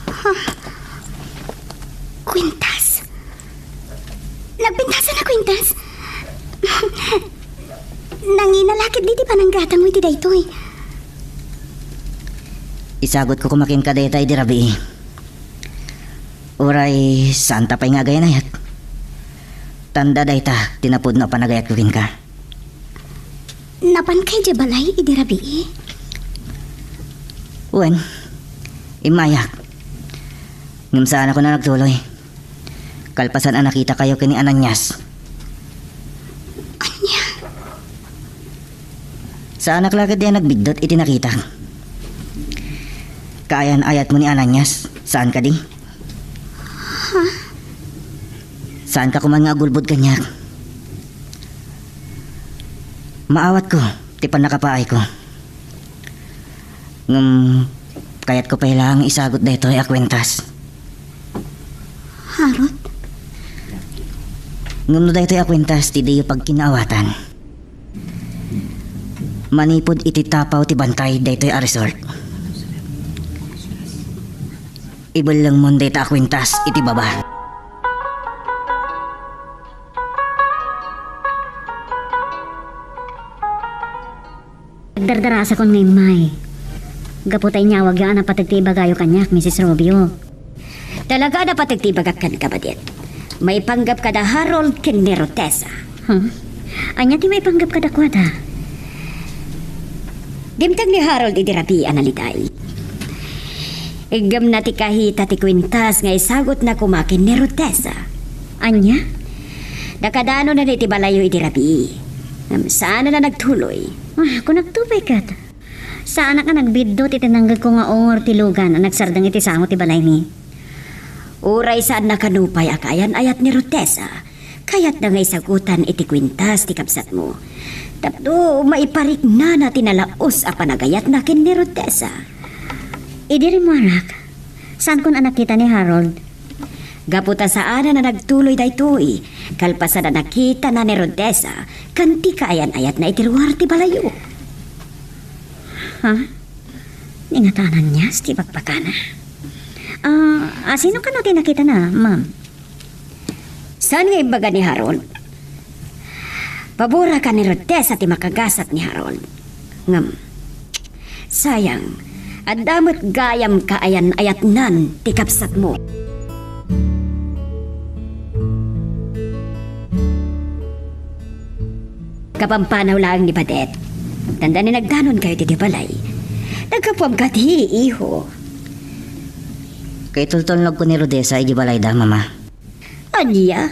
Ha? Kuentas? Nagpintasan a kuentas? Nangina la ketdi ti pananggatangmo iti daytoy. Isagutko koma kenka dayta idi rabii. Uray, saanta pay nga agayan-ayat. Tanda dayta ti napudno a panagayatko kenka. Napanka idiay balay idi rabii? Wen, immayak. Ngem saanakon a nagtuloy. Kalpasan a nakitakayo ken ni Ananias. Ania? Saanak la ketdi a nagbiddut iti nakitak. Kaayan-ayatmo ni Ananias, saan kadi? Ha? Saanka koman nga agulbod kaniak. Maawatko ti pannakapaayko. Ngem, kayatko pay laeng isagut daytoy a kuentas. Harold? Ngem no daytoy a kuentas ti diyo pagkinaawatan, manipud iti tapaw ti bantay daytoy a resort, ibellengmon dayta a kuentas iti baba. Agdardarasakon nga immay. Gapu ta inyawagyo a napateg ti ibagayo kaniak, Misis Rubio. Talaga a napateg ti ibagak kenka, Badet. Maipanggep kada Harold ken ni Rodessa. Huh? Ania ti maipanggep kadakuada? Dimteng ni Harold idi rabii a naliday. Iggemna ti kahita ti kuentas nga isagutna koma ken ni Rodessa. Ania? Nakadanonen iti balayyo idi rabii. Ngem saan a nagtuloy. Ah, kunakto pay ket. Saanak a nagbiddut iti nanggegko nga ungor ti lugan a nagsardeng iti sango ti balaymi. Uray saanna kano pay a kaayan-ayat ni Rodessa, kayatna nga isagutan iti kuentas ti kabsatmo. Tapno maipariknana ti nalaus a panagayatna ken ni Rodessa. Idi rimmuarak, saankon a nakita ni Harold. Gapu ta saanen a nagtuloy daytoy, kalpasan a nakitana ni Rodessa ken ti kaayan-ayatna iti ruar ti balayyo. Ha? Ni ngata Ananias ti bakbakana? Ah, ah, sino kano ti nakitana, ma'am? Saan nga imbaga ni Harold? Paboraka ni Rodessa ti makagasat ni Harold. Ngem, sayang, adda met gayam kaayan-ayatnan ti kabsatmo. Kapampanaw laeng ni Badet. Dandani nagdanonkayo iti balay. Naggapuam kadi, iho. Kaitultulnogko ni Rodessa iti balayda, Mama. Ania?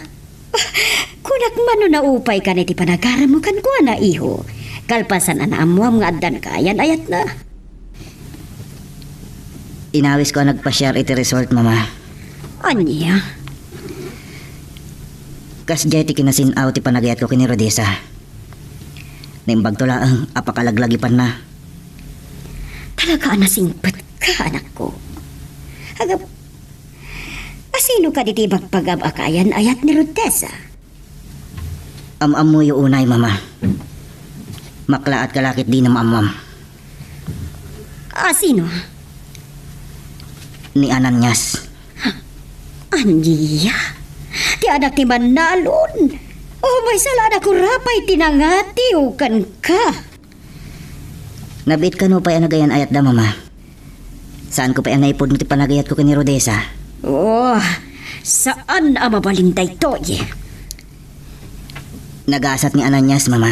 Kunak man no naupaykan iti panagarammo kenkuana, iho. Kalpasan a naammoam nga addan kaayan-ayatna. Inawisko a nagpasiar iti resort, Mama. Ania? Kasdiay ti kinasin-aw ti panagayatko ken ni Rodessa. Naimbagto laeng a pakalaglagipanna. Talaga a nasingpetka, anakko. Agap-, asino kadi ti ibagbaga a kaayan-ayat ni Rodessa? Am-ammoyo unay, Mama. Maklaat ka la ket dina maammoam. Asino? Ni Ananias. Ania? Ti anak ti mannalon? O, maysa la a nakurapay ti nangatiw kenka. Nabiit kano pay a nagayan-ayatda, Mama. Saanko pay a naipudno ti panagayatko ken ni Rodessa. Oh, saan a mabalin daytoy. Nagasat ni Ananias, Mama.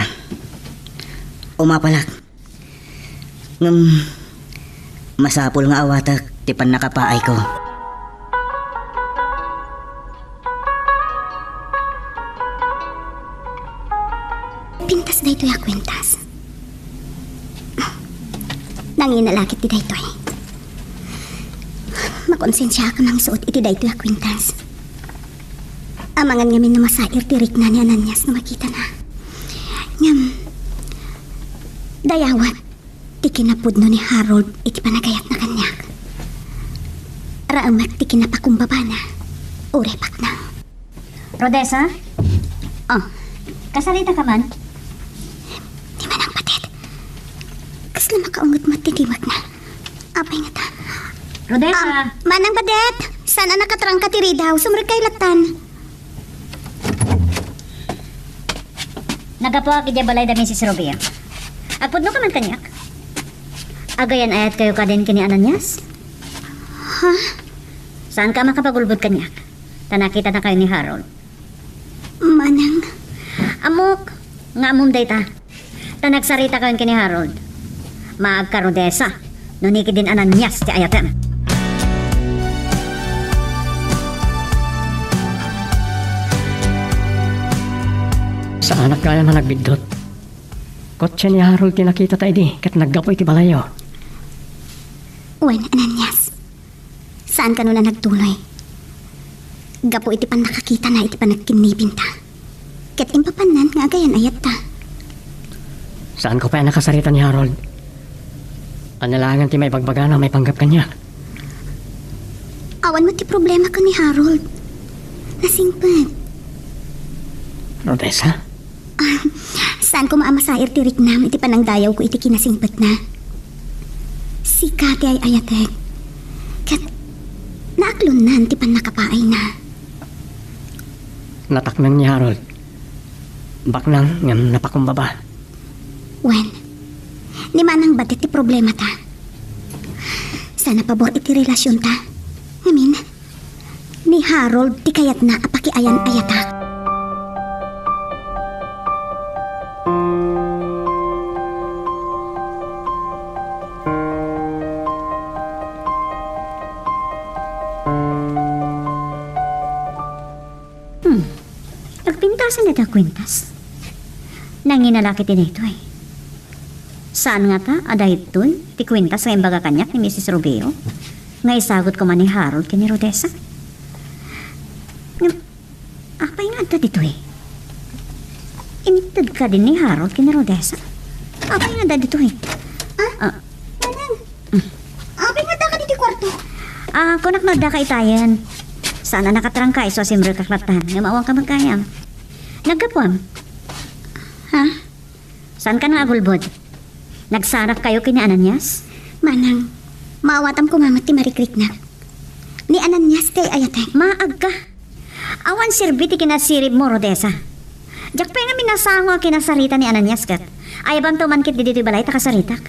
Umapalak. Ngem, masapul nga awatek ti pannakapaayko. Pintas daytoy a kuentas. Nangina la ket ti daytoy. Makonsensiaak a mangisuot iti daytoy a kuentas. Amangan ngamin no masair ti rikna ni Ananias no makitana. Ngem, dayawek ti kinapudno ni Harold iti panagayatna kaniak. Raemek ti kinapakumbabana, uray paknang. Rodessa? Oh. Kasarita ka man? Ni Manang Badet. Kasla makaunget met ti tiwekna. Apay ngata? Rodessa! Ah, Manang Badet! Saan a nakatrangka ti ridaw? Sumrekka lattan. Naggapuak idiay balay da Misis Rubio. Agpudno ka man kaniak? Agayan-ayat kayo kadin ken ni Ananias? Ha? Saan ka makapagulbod kaniak? Ta nakita na kayo ni Harold. Manang. Ammok, nga ammom dayta. Ta nagsarita kayon ken ni Harold. Maagka, Rodessa, no ni kadin Ananias ti ayatem. Saanak gayam a nagbiddut. Kotse ni Harold ti nakitata idi ket naggapu iti balayyo. Wen, Ananias. Saan kano a nagtuloy? Gapu iti pannakakitana iti panagkinnipinta. Ket impapannan nga agayan-ayatta. Saanko pay a nakasarita ni Harold. Ania laengen ti maibagbagana a maipanggep kaniak? Awan met ti problema ken ni Harold. Nasingpet. Rodessa? Ah, saan koma a masair ti riknam iti panangdayawko iti kinasingpetna? Sika ti ay-ayatek. Ket naaklonnan ti pannakapaayna. Nataknang ni Harold. Baknang ngem napakumbaba. Wen, ni Manang Badet ti problemata. Saan a pabor iti relasionta. Ngamin, ni Harold ti kayatna a pakiayan-ayatak. Hmm. Agpintasan dayta a kuentas. Nangina la ket daytoy. Saan ngata a daytoy ti kuentas nga imbaga kaniak ni Misis Rubio nga isagut koma ni Harold ken ni Rodessa? Ngem, apay nga adda ditoy? Inted kadin ni Harold ken ni Rodessa? Apay nga adda ditoy? Ah? Ah. Manang, apay nga addaka ditoy kuarto? Ah, kunak no addaka itayen. Saan a nakatrangka isu a simrekak lattan, ngem awan ka met gayam. Naggapuam? Ha? Saan ka nga agulbod? Nagsarak kayo ken ni Ananias? Manang, maawatam koma met ti marikriknak. Ni Ananias ti ay-ayatek. Maagka. Awan serbi ti kinasirib mo, Rodessa. Diak pay ngamin nasango a kinasarita ni Ananias ket. Ayabanto man ketdi ditoy balay ta kasaritak.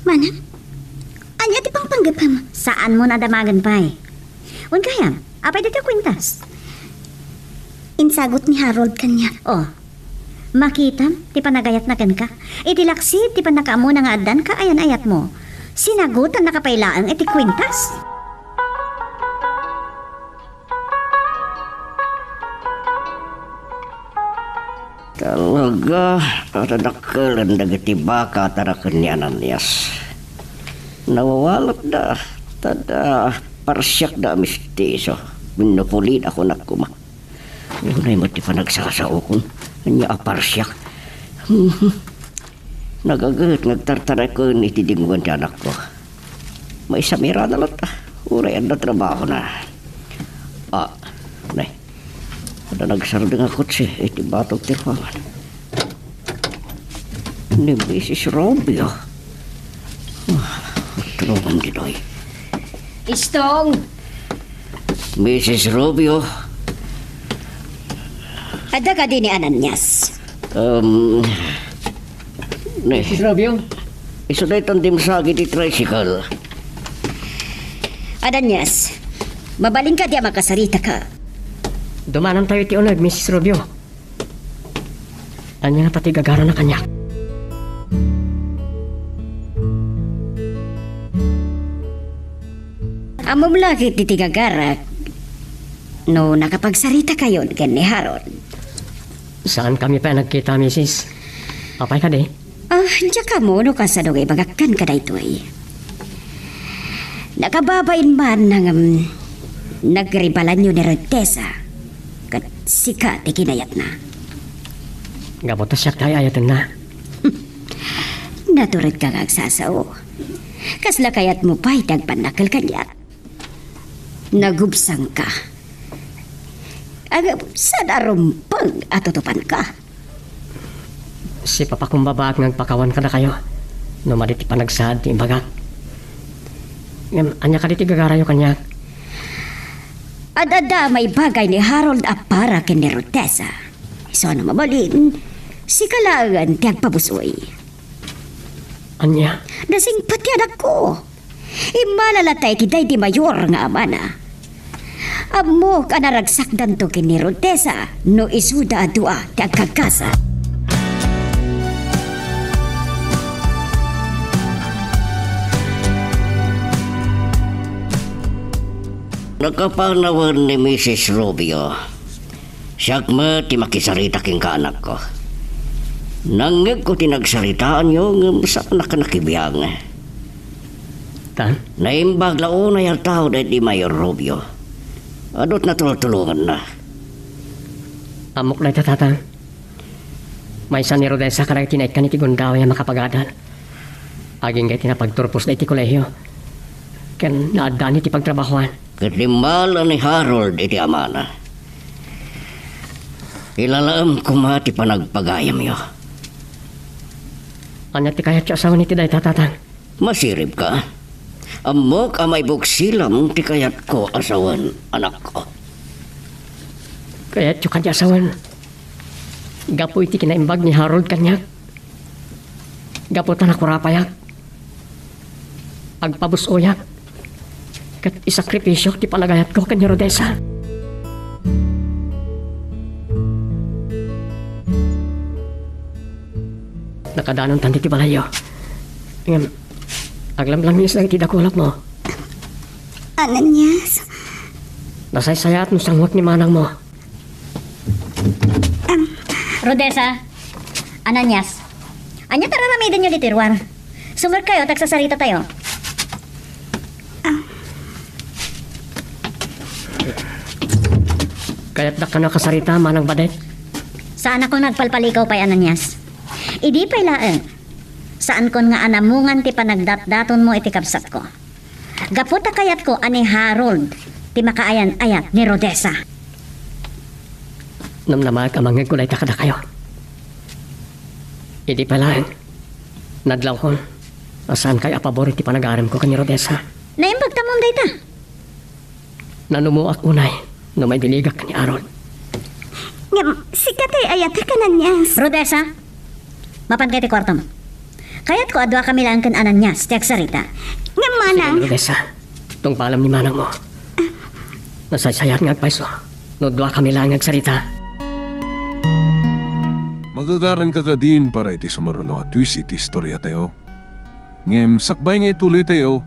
Manang, ania ti pangpanggepem? Saanmo a damagen pay. Wen gayam, apay ditoy a kuentas? Insagut ni Harold kaniak. Oh, makitam ti panagayatna kenka. Iti laksid ti pannakaammona nga addan kaayan-ayatmo, sinagutannaka pay laeng iti kuentas. Talaga, a dadakkelen dagiti baka a taraken ni Ananias. Nawawalatda, ta adda parsiakda a mestiso. Wenno pulida, kunak koma. Unay met ti panagsasaokon. Ania a parsiak? Nagaget nga agtartaraken iti dingoan ti anakko. Maisamiran latta, uray adda trabahona. Ah, nay. Adda nagsardeng a kotse iti batog ti ruangan. Ni Misis Rubio. Ah, tulongan ditoy. Istong! Misis Rubio. Adda kadi ni Ananias? Um, ni Misis Rubio? Isu daytan dimsagi ti tricycle. Ananias, mabalin kadi a makasaritaka? Dumanantayo iti uneg, Misis Rubio. Ania ngata ti gagarana kaniak? Ammom la ket ti gagarak no nakapagsaritakayon ken ni Harold. Saankami pay a nagkita, misis. Apay kadi? Ah, diak ammo no kasano nga ibagak kenka daytoy. Nakababain man nga, um, nagribalanyo ni Rodessa, ket sika ti kinayatna. Gapu ta siak ti ay-ayatenna. Naturedka nga agsasao. Kasla kayatmo pay ti agpannakkel kaniak? Nagubsangka. Ngem saan a rumbeng a tutupanka? Sipapakumbabaak nga agpakawan kadakayo no madi ti panagsaad ti imbagak. Ngem ania kadi ti gagarayo kaniak? Ad-adda a maibagay ni Harold a para ken ni Rodessa. Isu a no mabalin, sika laengen ti agpabus-oy. Ania? Nasingpet ti anakko. Immala latta iti daydi mayor nga amana. Ammok a naragsakdanto ken ni Rodessa no isuda a dua ti agkagkasa. Nakapanawen ni Misis Rubio. Siak met ti makisarita kenka, anakko. Nangngegko ti nagsaritaanyo ngem saanak a nakibiang. Ta? Naimbag la unay a tao daydi Mayor Rubio. Adu ti natultulonganna. Ammok dayta, Tatang. Maysa ni Rodessa kadagiti naikkan iti gundaway a makapagadal. Agingga iti napagturposda iti kolehio ken naaddaan iti pagtrabahoan. Ket immala ni Harold iti amana. Ilalaem koma ti panagpagayamyo. Ania ti kayatyo a sawen iti dayta, Tatang? Masiribka? Ammok a maibuksilam ti kayatko a sawen, anakko. Kayatyo kadi a sawen gapu iti kinaimbag ni Harold kaniak? Gapu ta nakurapayak, agpabus-oyak, ket isakripisio ti panagayatko ken ni Rodessa. Nakadanontan ti balayyo. Ngem, aglamlangis dagiti dakulapmo. Ananias? Nasaysayaat no sanguek ni manangmo. Am. Rodessa, Ananias, ania ti ar-aramidenyo ditoy ruar? Sumerkayo ta agsasaritatayo. Am. Kayatdak kano a kasarita, Manang Badet? Saanakon nga agpalpalikaw pay, Ananias. Idi pay laeng, saankon nga anamungan ti panagdatdatonmo iti kabsatko. Gapu ta kayatko a ni Harold ti makaayan-ayat ni Rodessa. Namnamaek a mangngegko dayta kadakayo. Idi pay laeng, nadlawkon a saankayo a pabor iti panagaremko ken ni Rodessa. Naimbag tamon dayta. Nanumoak unay no maibiligak ken ni Harold. Em, sika ti ayatek, Ananias. Rodessa, mapanka iti kuartom. Kayatko a duakami laeng ken Ananias ti agsarita. Ngem, manang. Sige, Rodessa. Tungpalem ni manangmo. Nasaysayat nga agpayso no duakami laeng nga agsarita. Magagaranka kadin para iti sumaruno a twist iti istoriatayo. Ngem sakbay nga ituloytayo,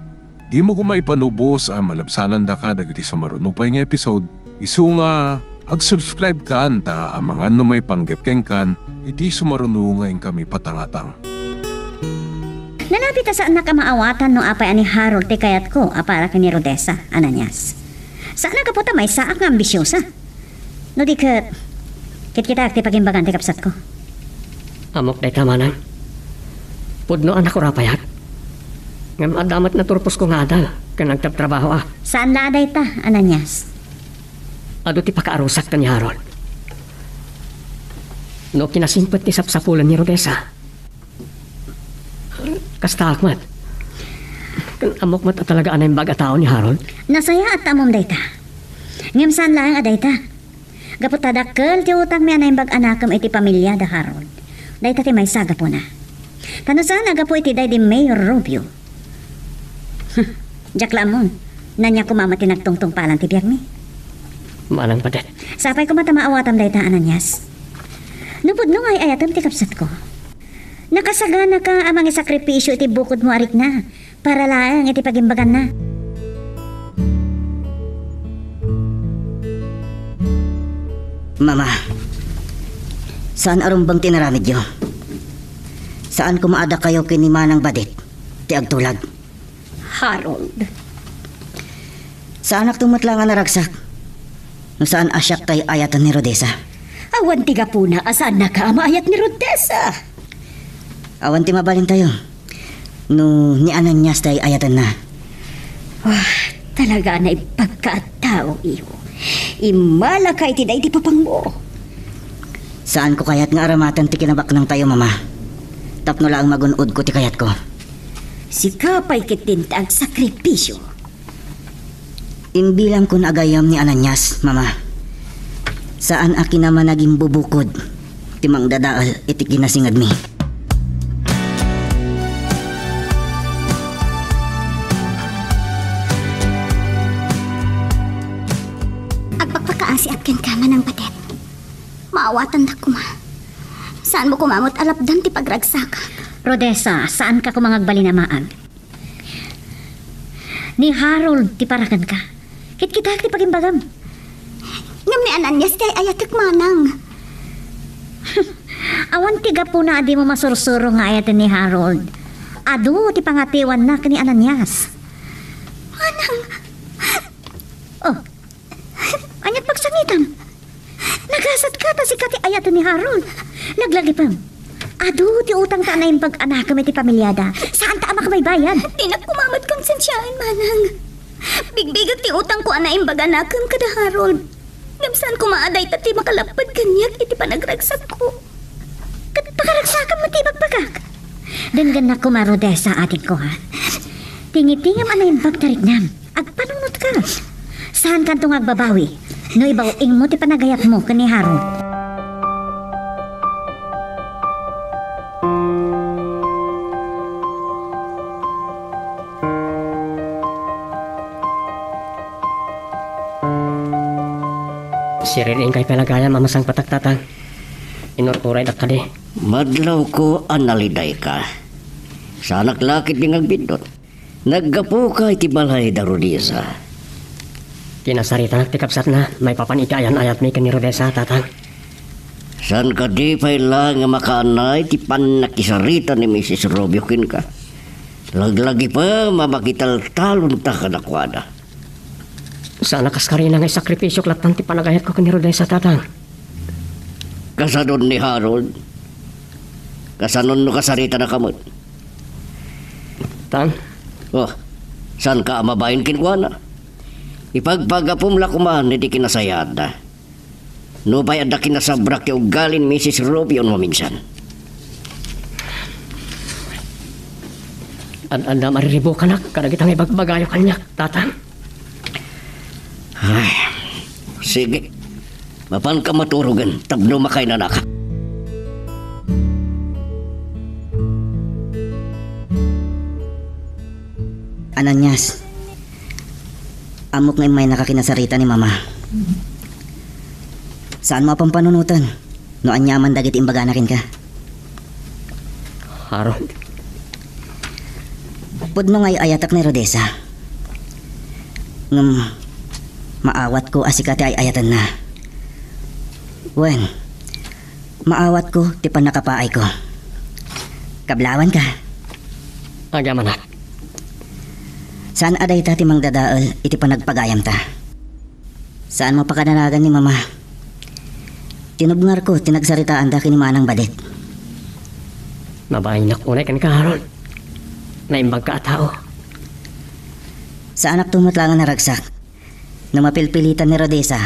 dimo koma ipanubos a malabsanandaka dagiti sumaruno pay nga episode. Isu nga ag-subscribekan ta amangan no maipanggep kenkan iti sumaruno nga inkami patangatang. Nalabit a saannak a maawatan no apay a ni Harold ti kayatko a para ken ni Rodessa, Ananias. Saan a gapu ta maysaak nga ambisiosa. No di ket, kitkitaak ti pagimbagan ti kabsatko. Ammok dayta, manang. Pudno a nakurapayak. Ngem adda met naturposko nga adal ken nagtrabtrabahoak. Saan la a dayta, Ananias. Adu ti pakaarusak ken ni Harold. No kinasimpet ti sapsapulen ni Rodessa, kastaak met. Ken ammok met a talaga a naimbag a tao ni Harold. Nasayaat ta ammom dayta. Ngem saan laeng a dayta. Gapu ta dakkel ti utangmi a naimbag a nakem iti pamiliada, Harold. Dayta ti maysa a gapuna. Ta no saan a gapu iti daydi Mayor Rubio. Diak la ammon. Ania koma met ti nagtungtungpalan ti biagmi. Manang padet. Sapay koma ta maawatam dayta, Ananias. No pudno nga ay-ayatem ti kabsatko. Nakasaganaka a mangisakripisio iti bukodmo a rikna para laeng iti pagimbaganna. Mama, saan a rumbeng ti inaramidyo. Saan koma a dakayo ken ni Manang Badet ti agtulag. Harold. Saanakto met la nga naragsak no saan a siak tay ayaten ni Rodessa. Awan ti gapuna a saannaka a maayat ni Rodessa. Awan ti mabalintayo no ni Ananias tay ayatenna. Wah, talaga a naibagka a tao, iho. Immalaka iti daydi papangmo. Saanko kayat nga aramaten ti kinabaknangtayo, Mama. Tapno laeng magun-odko ti kayatko. Sika pay ketdin ti agsakripisio. Imbilangkon a gayyem ni Ananias, Mama. Saan a kinamanagimbubukod ti mangdadael iti kinasingedmi. Agpakpakaasiak kenka, Manang Badet. Maawatandak koma. Saanmo koma met a lapdan ti pagragsakak. Rodessa, saanka koma nga agbalin a maag. Ni Harold ti para kenka. Kitkitaak ti pagimbagam. Ngem ni Ananias ti ay-ayatek, Manang. Awan ti gapuna a dimo masursuro nga ayaten ni Harold. Adu ti pangatiwanna ken ni Ananias. Manang! Oh, ania't pagsangitam? Nagasatka ta sika ti ayaten ni Harold. Laglagipem. Adu ti utangta a naimbag a nakem iti pamiliada. Saanta a makabaybayad. Dinak koma met konsensiaen, Manang. Bigbigek ti utangko a naimbag a nakem kada Harold. Ngem saan koma a dayta ti makalapped kaniak iti panagragsakko. Ket pakaragsakam met ti ibagbagak. Denggennak koma, Rodessa, adingko, ha. Tingitingam a naimbag ta riknam. Agpanunotka. Saankanto nga agbabawi no ibaw-ingmo ti panagayatmo ken ni Harold. Siririingkay pay la gayam a masangpetak, Tatang. Inururaydak kadi. Madlawko a nalidayka. Saanak la ketdi nga agbiddut. Naggapuka iti balay da Rodessa. Kinasaritanak ti kabsatna maipapan iti ayan-ayatmi ken ni Rodessa, Tatang. Saan kadi pay la nga makaanay ti pannakisarita ni Misis Rubio kenka? Laglagipem a makitaltalonta kadakuada. Saan a kaskarina nga isakripisiok latta ti panagayatko ken ni Rodessa, Tatang. Kasanon ni Harold? Kasanon no kasaritanaka met? Tan? Oh, saanka a mabain kenkuana? Ipagpagapom la koman iti kinasayaatda. Nupay adda kinasabrak ti ugalin Misis Rubio no maminsan. Ad-adda mariribukanak kadagita nga ibagbagayo kaniak, Tatang. Ay, sige. Apanka maturogen tapno makainanaka. Ananias, ammok nga immaynaka ken nasarita ni Mama. Saanmo a pampanunoten no aniaman dagiti imbagana kenka. Harold. Pudno nga ay-ayatek ni Rodessa. Ngem maawatko a sika ti ay-ayatenna. Wen, maawatko ti pannakapaayko. Kablawanka. Agyamanak. Saan a dayta ti mangdadael iti panagpagayamta. Saanmo a pakadanagan ni Mama. Tinubngarko ti nagsaritaanda ken ni Manang Badet. Mabainak unay kenka, Harold. Naimbagka a tao. Saanakto met laeng a naragsak no mapilpilitan ni Rodessa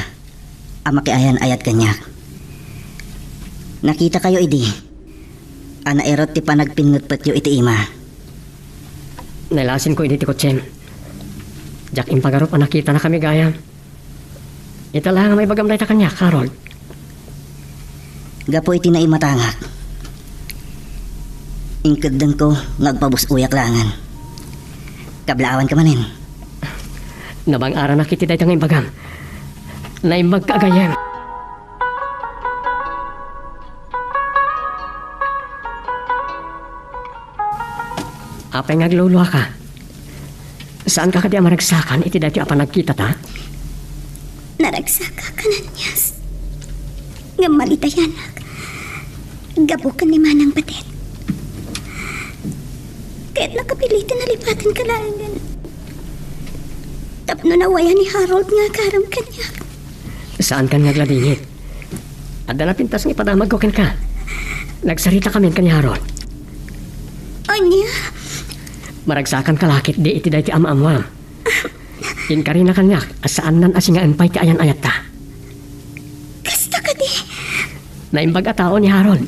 a makiayan-ayat kaniak. Nakitakayo idi a nairut ti panagpinnutpetyo iti ima. Nailasinko idi ti kotsem. Diak impagarup a nakitanakami gayam. Ita laeng a maibagam dayta kaniak, Harold. Gapu iti naimatangak, inkeddengko nga agpabus-oyak laengen. Kablawanka manen. Nabang-aranak iti dayta nga imbagam. Naimbagka a gayyem. Apay nga agluluaka? Saanka kadi a maragsakan iti daytoy a panagkitata? Naragsakak, Ananias. Ngem malitayanak. Gapu ken ni Manang Badet. Ket nakapiliten a lipatenka laengen. Tapno nawayan ni Harold nga agaram kaniak. Saankan nga agladingit. Adda napintas nga ipadamagko kenka. Nagsaritakamin ken ni Harold. Ania? Maragsakanka la ketdi iti daytoy a maammoam. Inkarina kaniak a saannan a singaen pay ti ayan-ayatta. Kasta kadi? Naimbag a tao ni Harold.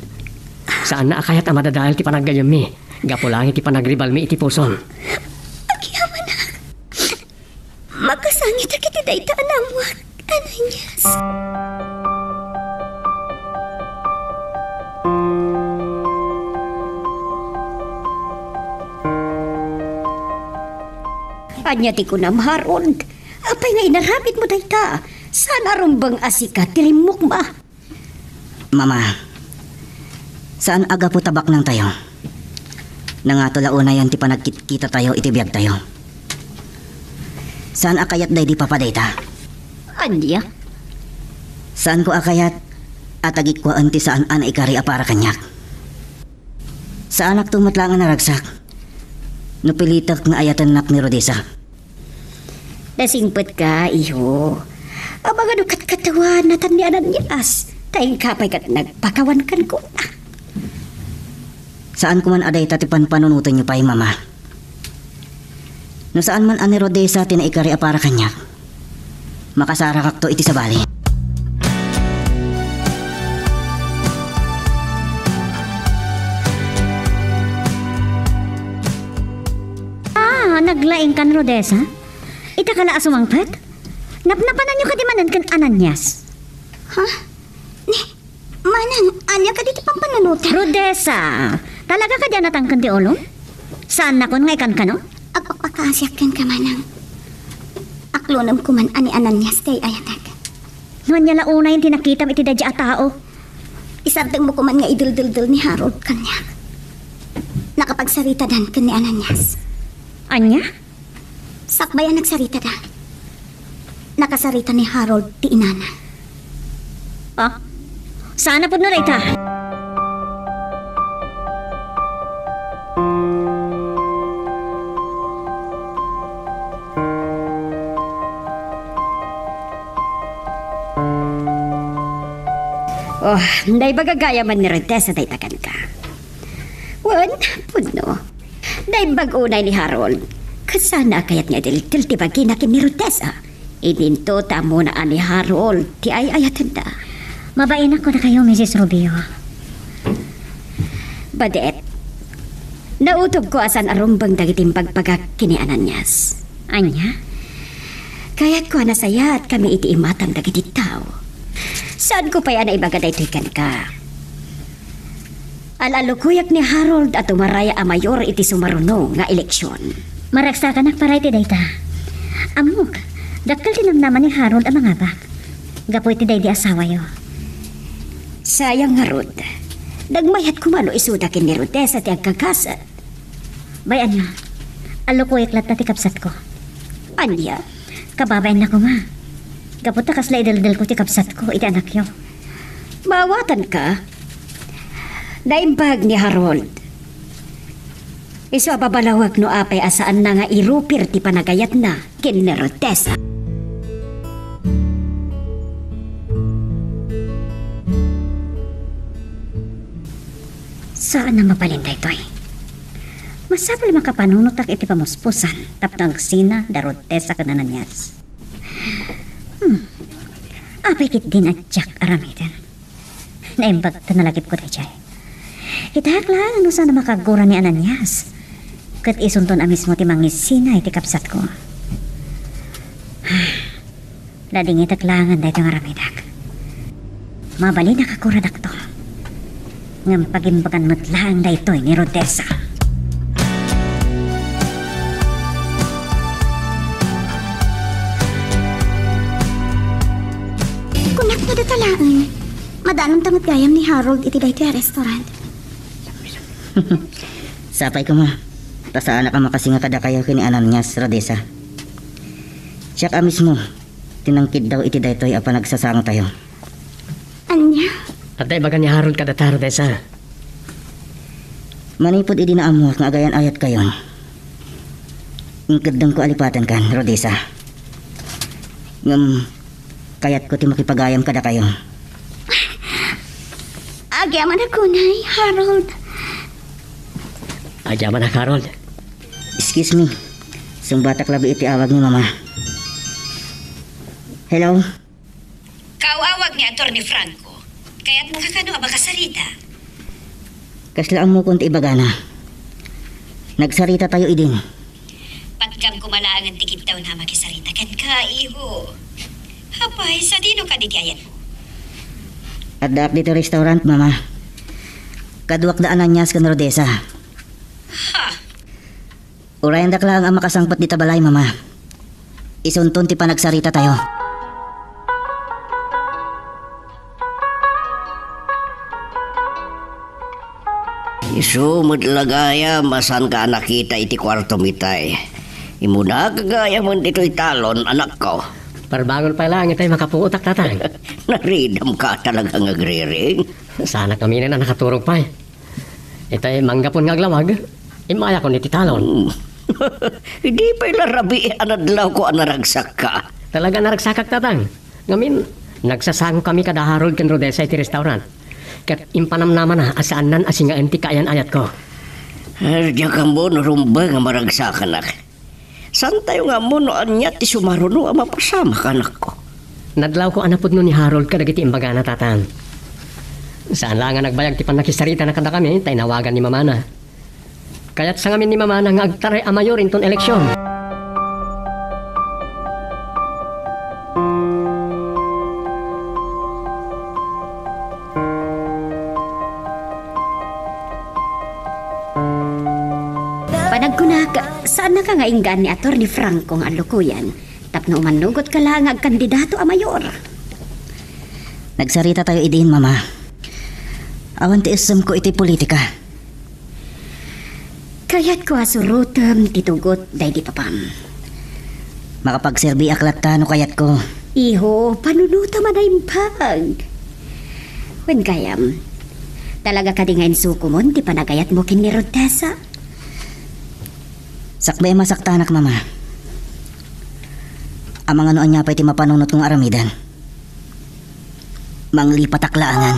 Saanna a kayat a madadael ti panaggayyemmi gapu laeng iti panagribalmi iti pusom. Agyamanak. Makasangit dagiti dayta a naammoak, Ananias. Ania ti kunam, Harold? Apay nga inaramidmo dayta? Saan a rumbeng a sika ti rimmukma? Mama, saan a gapu ta baknangtayo. Nangato la unayen ti panagkitkitatayo iti biagtayo. Saan a kayat daydi papa dayta. Ania? Saanko a kayat a tagikkuaen ti saan a naikari a para kaniak. Saanakto met laeng a naragsak no pilitek nga ayatennak ni Rodessa. Nasingpetka, iho. Amangan no katkatawaannatan ni Ananias, ta inka pay ket nagpakawan kenkuana. Saanko man a dayta ti panpanunotenyo pay, Mama. No saan man a ni Rodessa ti naikari a para kaniak, makasarakakto iti sabali. Ah, naglaingkan, Rodessa? Ita ka la a sumangpet? Napnapananyo kadi manen ken Ananias? Ha? Ni, Manang, ania kadi ti pampanunotan? Rodessa, talaga kadi a natangken ti ulom? Saannakon nga ikankano? Agpakpakaasiak kenka, Manang. Aklonem koma a ni Ananias ti ay-ayatek. No ania la unayen ti nakitam iti daydi a tao? Isardengmo koma nga ideldeldel ni Harold kaniak. Nakapagsaritadan ken ni Ananias. Ania? Sakbay a nagsaritada, nakasarita ni Harold ti inana. Ah? Saan a pudno dayta? Oh, naimbag a gayamen ni Rodessa dayta kenka. Wen, pudno. Naimbag unay ni Harold. Ket saan a kayat nga idiltel ti bagina ken ni Rodessa. Idinto ta ammona a ni Harold ti ay-ayatenna. Mabainak kadakayo, Misis Rubio. Badet, nautogko a saan a rumbeng dagiti imbagbaga ken ni Ananias. Ania? Kayatko a nasayaatkami iti imatang dagiti tao. Saanko pay a naibaga daytoy kenka. Al-alukoyak ni Harold a tumaray a mayor iti sumaruno nga eleksion. Maragsakanak para iti dayta. Ammok, dakkel ti namnama ni Harold a mangabak gapu iti daydi asawayo. Sayang ngarud, nagmayat koma no isuda ken ni Rodessa ti agkakasat. Bay-anna, alukoyak latta ti kabsatko. Ania? Kababainna koma. Gapu ta kasla ideldelko ti kabsatko iti anakyo. Maawatanka? Naimbag ni Harold. Isu a babalawek no apay a saanna nga irupir ti panagayatna ken ni Rodessa. Saan a mabalin daytoy. Masapul a makapanunotak iti pamuspusan tapno agsina da Rodessa ken Ananias. Hmm. Apay ketdin a diak aramiden. Naimbag ta nalagipko daydiay. Kitaek laeng no saan a makagura ni Ananias. Ket isunton a mismo ti mangisina iti kabsatko. Ladingitek laengen daytoy nga aramidek. Mabalin a kakuradakto. Ngem pagimbagan met laeng daytoy ni Rodessa. Kunak nga data laeng. Madanonta met gayam ni Harold iti daytoy a restaurant. Sapay koma, ta saanak a makasinga kadakayo ken ni Ananias, Rodessa. Siak a mismo ti nangkiddaw iti daytoy a panagsasangotayo. Ania? Adda ibaga ni Harold kadata, Rodessa. Manipud idi naammoak nga agayan-ayatkayon, inkeddengko a lipatenkan, Rodessa. Ngem kayatko ti makipagayam kadakayo. Agyamanak unay, Harold. Agyamanak, Harold. Excuse me. Sungbatak labi iti awag ni Mama. Hello? Kaaw-awag ni Attorney Franco. Kayatnaka kano a makasarita? Kasla ammokon ti ibagana. Nagsaritatayo idin. Patgam koma laengen ti kiddawna a makisarita kenka, iho. Apay, sadino kadi ti ayanmo? Addaak ditoy restaurant, Mama. Kaduak da Ananias ken Rodessa. Ha? Urayendak laeng a makasangpet dita balay, Mama. Isunton ti panagsaritatayo. Isu met la gayam a saanka a nakita iti kuartom itay. Imunak gayam ditoy talon, anakko. Parbangon pay laeng itay makapuotak, Tatang. Naridamka talaga nga agriring. Saanak aminen a nakaturog pay. Itay manggapon nga aglawag, immayakon iti talon. Hmm. Idi pay la rabii a nadlawko a naragsakka. Talaga naragsakak, Tatang. Ngamin, nagsasangokami kada Harold ken Rodessa iti restaurant. Ket impanamnamana a saannan a singaen ti kaayan-ayatko. Diak ammo no rumbeng a maragsakanak. Saantayo nga ammo no ania ti sumaruno a mapasamak, anakko. Nadlawko a napudno ni Harold kadagiti imbagana, Tatang. Saan la nga nagbayag ti pannakisaritana kadakami, ta inawagan ni mamana. Kayatsa ngamin ni mamana nga agtaray a mayor inton eleksion. Panagkunak, saannaka nga inggaan ni Attorney Franco nga allukoyan tapno umannugotka la nga agkandidato a mayor? Nagsaritatayo idin, Mama. Awan ti isemko iti politika. Kayatko a surotem ti tugot daydi papam. Makapagserbiak latta no kayatko. Iho, panunotam a naimbag. Wen gayam, talaga kadi nga insukomon ti panagayatmo ken ni Rodessa? Sakbay a masaktanak, Mama. Amangan no ania pay ti mapanunotko nga aramiden. Manglipatak laengen.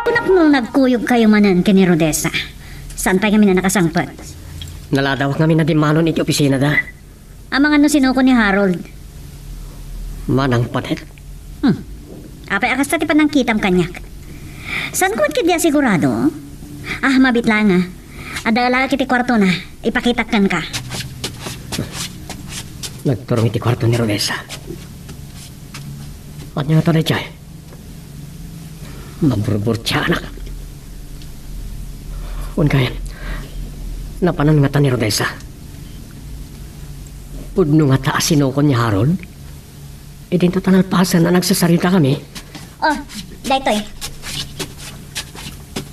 Kunak no nagkuyogkayo manen ken ni Rodessa, saan pay ngamin a nakasangpet? Naladawak ngamin a dimmanon iti opisinada. Amangan no sinuko ni Harold. Manang padet. Hmm. Apay a kasta ti panangkitam kaniak? Saanko met ketdi a sigurado? Ah, mabiit laeng a. Adda laeng iti kuartona. Ipakitak kenka. Nagturong iti kuarto ni Rodessa. Ania ngata daytoy? Maburburtiaanak. Wen kay, napanan ngata ni Rodessa? Pudno ngata a sinukon ni Harold? Idinto ta nalpasen a nagsasaritakami. Oh, daytoy.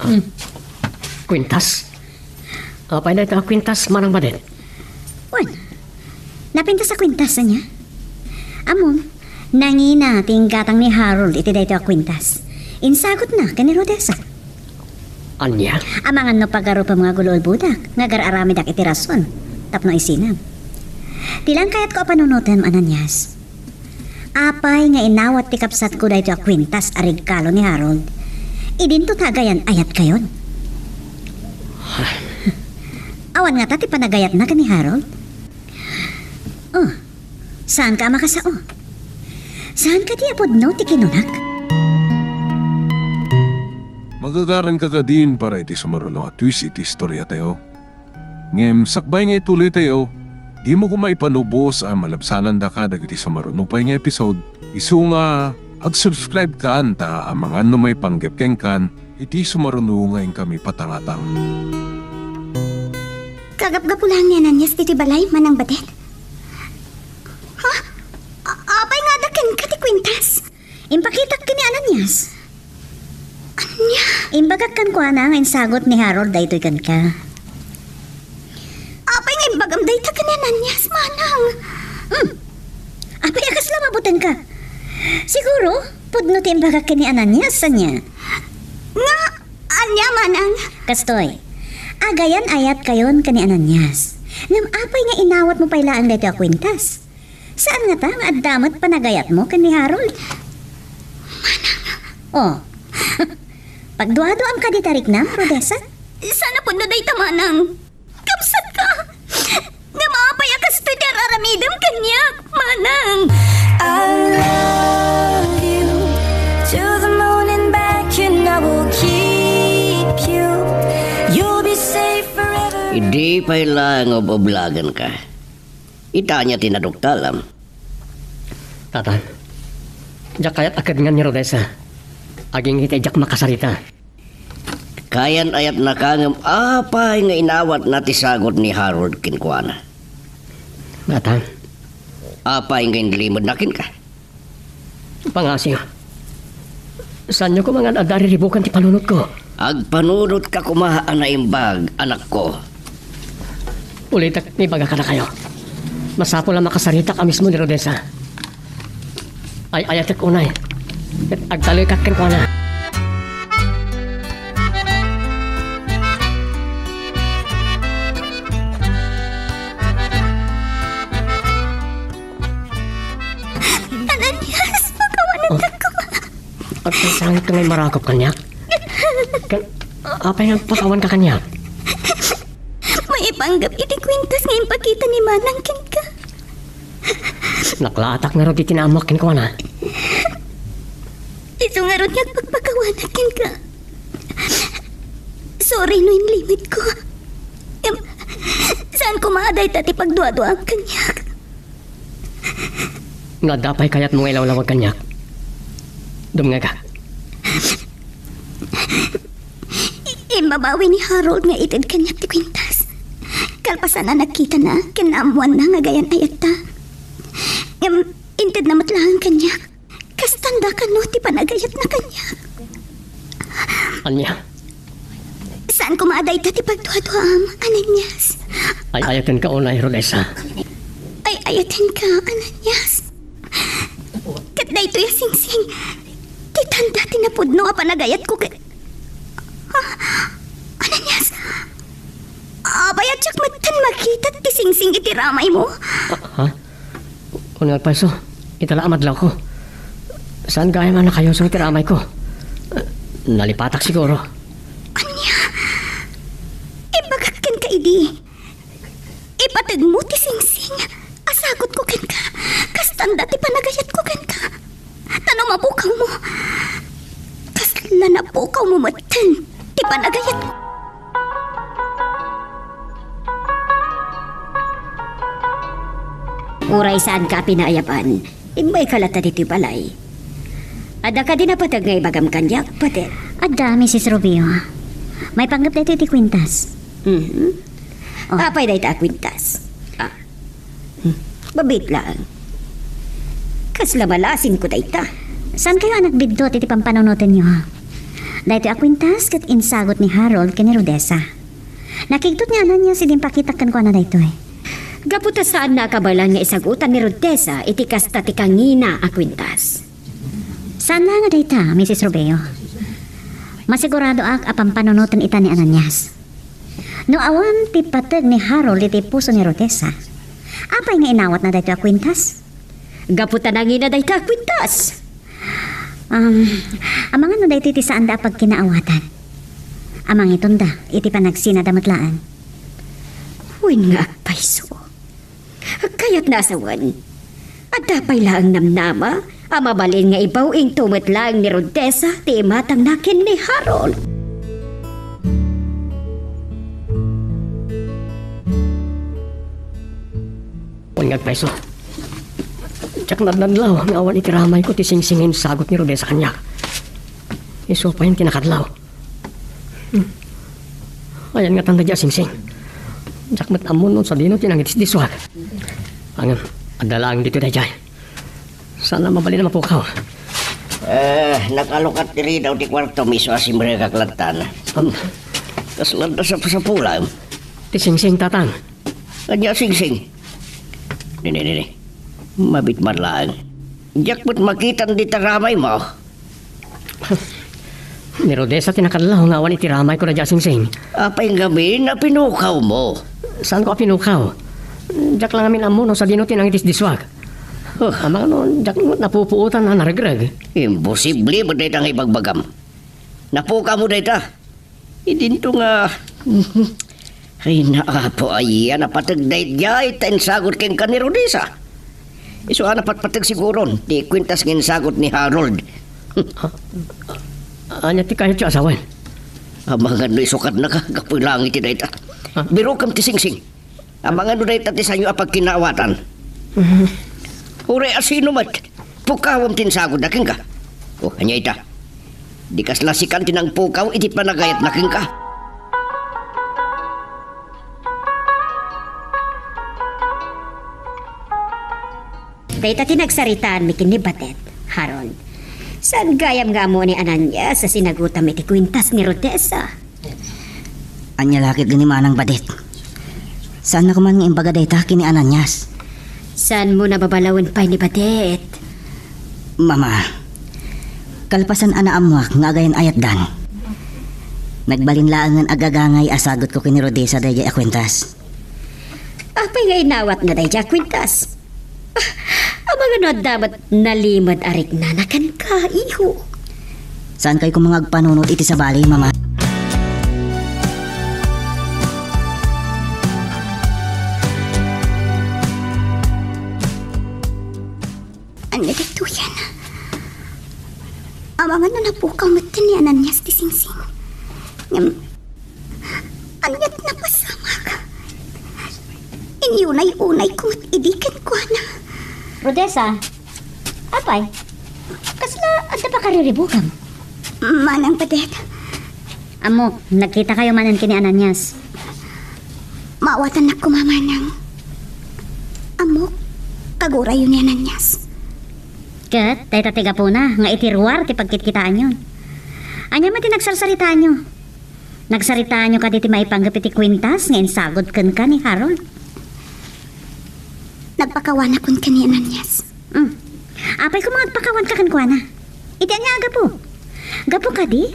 Ah, kwintas? Apay dayta a kwintas, Manang Badet? Wen, napintas a kwintas ania? Ammom, nangina ti inggatang ni Harold iti daytoy a kwintas. Insagutna ken ni Rodessa. Ania? Amangan no pagarupem nga agul-ulbodak, nga agar-aramidak iti rason tapno isinam. Ti lang kayatko a panunotem, Ananias. Apay nga inawat ti kabsatko daytoy a kwintas a regalo ni Harold? Idinto ta agayan-ayatkayon. Awan ngata ti panagayatna ken ni Harold? Oh, saanka a makasao? Saan kadi a pudno ti kinunak? Magagaranka kadin para iti sumaruno a twist iti istoriatayo. Ngem sakbay nga ituloytayo, dimo koma ipanubos a malabsanandaka dagiti sumaruno pay nga episode, isu nga ag-subscribe-kan ta amangan no maipanggep kenkan iti sumaruno nga inkami patangatang. Kagapgapu laeng ni Ananias ditoy balay, Manang Badet? Ha? A-, apay nga adda kenka ti kwintas? Impakitak ken ni Ananias. Ania? Imbagak kenkuana nga insagut ni Harold daytoy kenka. Apay nga imbagam dayta ken ni Ananias, Manang? Hmm. Apay a kasla mabutengka? Siguro, pudno ti imbagak ken ni Ananias, ania? Nga, ania, Manang? Kastoy, agayan-ayatkayon ken ni Ananias. Ngem apay nga inawatmo pay laeng daytoy a kwintas? Saan ngata nga adda met panagayatmo ken ni Harold? Manang. Oh. Pagduaduaam kadi tariknam, Rodessa? Saan a pudno dayta, Manang. Kabsatka. Ngem apay a kastoy ti ar-aramidem kaniak, Manang? I love you to the moon and back, and I will keep you. You'll be safe forever. Idi pay laeng ub-ublagenka. Ita ania ti naduktalam? Tata, diak kayat a kedngan ni Rodessa. Agingga iti diak makasarita. Kayan-ayatnaka ngem apay nga inawatna ti sagut ni Harold kenkuana? Tata. Apay nga inlimedna kenka? Pangngaasim. Saanyo koma nga adda riribukan ti panunotko? Agpanunotka koma a naimbag, anakko. Ulitek nga ibaga kadakayo. Masapul a makasaritak a mismo ni Rodessa. Ay-ayatek unay. Ket agtalekak kenkuana. Ananias, pakawanentak koma. Agpaysangit nga immarakop kaniak? Kan, apay nga agpakawanka kaniak? Maipanggep iti kwintas nga impakita ni Manang kenka. Naklaatak ngarud iti naammoak kenkuana. Isu ngarud nga agpakpakawanak kenka. Sorry no inlimedko. Em, saan koma a dayta ti pagduaduaam kaniak? No adda pay kayatmo nga ilawlawag kaniak, dumngegak. I-, immabawi ni Harold nga ited kaniak ti kwintas. Kalpasan a nakitana ken naammoanna nga agayan-ayatta. Ngem intedna met laeng kaniak. Kasta dayta kano ti panagayatna kaniak? Ania? Saan koma a dayta ti pagduaduaam, Ananias? Ay-ayatenka unay, Rodessa. Ay-ayatenka, Ananias. Ket daytoy a singsing, ti tanda ti napudno a panagayatko ket, ah, Ananias, apay a diak metten makita ti singsing iti ramaymo? Ah, ha? Wen nga agpayso, ita la a madlawko. Saan gayam a nakayusong ti ramayko? Nalipatak siguro. Ania? Imbagak kenka idi. Ipategmo ti singsing a sagutko kenka. Kasta dayta ti panagayatko kenka. Ta no mapukawmo, kasla napukawmo metten ti panagayatko. Uray saanka a pinaayaban, immayka latta ditoy balay. Adda kadi napateg nga ibagam kaniak, Badet? Adda, Misis Rubio. Maipanggep daytoy iti kwintas. Mhm. Oh. Apay dayta a kwintas? Ah. Hmm. Mabiit laeng. Kasla malasinko dayta. Saankayo a nagbiddut iti pampanunotenyo? Daytoy a kwintas ket insagut ni Harold ken ni Rodessa. Nakigtot ni Ananias idi impakita kenkuana daytoy. Gapu ta saanna a kabaelan nga isagutan ni Rodessa iti kasta ti kangina a kwintas. Saan laeng a dayta, Misis Rubio. Masiguradoak a pampanunoten ita ni Ananias. No awan ti pateg ni Harold iti puso ni Rodessa, apay nga inawatna daytoy a kwintas? Gapu ta nangina dayta a kwintas. Um, amangan no daytoy ti saanda a pagkinaawatan. Amangitonda iti panagsinada met laeng. Wen nga agpayso. Kayatna a sawen, adda pay laeng namnama a mabalin nga ibaw-ingto met laeng ni Rodessa ti imatangna ken ni Harold. Wen nga agpayso. Diak nadnadlaw nga awan iti ramayko ti singsing nga insagut ni Rodessa kaniak. Isu pay ti nakadlaw. Hmm. Ayan nga tanda dia singsing. Diak met ammo no sadino ti nangidisdiswag. Ngem, adda laeng ditoy daydiay. Saan a mabalin a mapukaw. Eh, nakalukat ti ridaw ti kuartom isu a simrekak lattan. Am, kasla adda sapusapulam. Ti singsing, tatang. Ania singsing? Nini, nini. Mabit man laeng. Diak met makitan dita ramaymo. Ni Rodessa ti nakadlaw nga awan iti ramayko daydiay a singsing. Apay ngamin a pinukawmo? Saanko a pinukaw? Diak la ngamin ammo no sadino ti nangidisdiswag. Huh. Amangan no diak met napupuotan a naregreg. Imposible met dayta nga ibagbagam. Napukawmo dayta. Idinto nga, ay, naapo, aya, napateg daydiay ta insagut kenka ni Rodessa. Isu a napatpateg siguron ti kwintas nga insagut ni Harold. Ha? Ania ti kayatyo a sawen? Amangan no isu kadnaka, gapu langit ti dayta. Ha? Birokam ti singsing. Amangan no dayta ti saanyo a pagkinaawatan. Mhm. Uray a sino met, pukawem ti insagutna kenka. O, ania ita? Di kasla sikan ti nangpukaw iti panagayatna kenka. Dayta ti nagsaritaanmi ken ni Badet, Harold. Saan gayam nga ammo ni Ananias a sinagutam iti kwintas ni Rodessa? Ania la ket ni Manang Badet? Saanna koma nga imbaga dayta ken ni Ananias? Saanmo nababalawen pay ni Badet? Mama, kalpasan a naammoak nga agayan-ayatdan, nagbalin laengen a gagangay a sagutko ken ni Rodessa daydiay a kwintas. Apay nga inawatna daydiay a kwintas? Ah, amangan no adda met nalimed a riknana kenka, iho. Saankayo koma nga agpanunot iti sabali, Mama? Ania daytoyen? Amangan no napukaw met ni Ananias ti singsing. Ngem, aniat napasamak? Inyunay-unayko met idi kenkuana. Rodessa, apay, kasla adda pakariribukam? Manang Badet. Ammok, nagkitakayo manen ken ni Ananias. Maawatannak koma, Manang. Ammok, kagurayo ni Ananias. Ket dayta ti gapuna nga iti ruar ti pagkitkitaanyo. Ania met ti nagsarsaritaanyo? Nagsaritaanyo kadi ti maipanggep iti kwintas nga insagut kenka ni Harold? Nagpakawanakon ken ni Ananias. Hmm. Apay koma nga agpakawanka kenkuana? Iti ania a gapu? Gapu kadi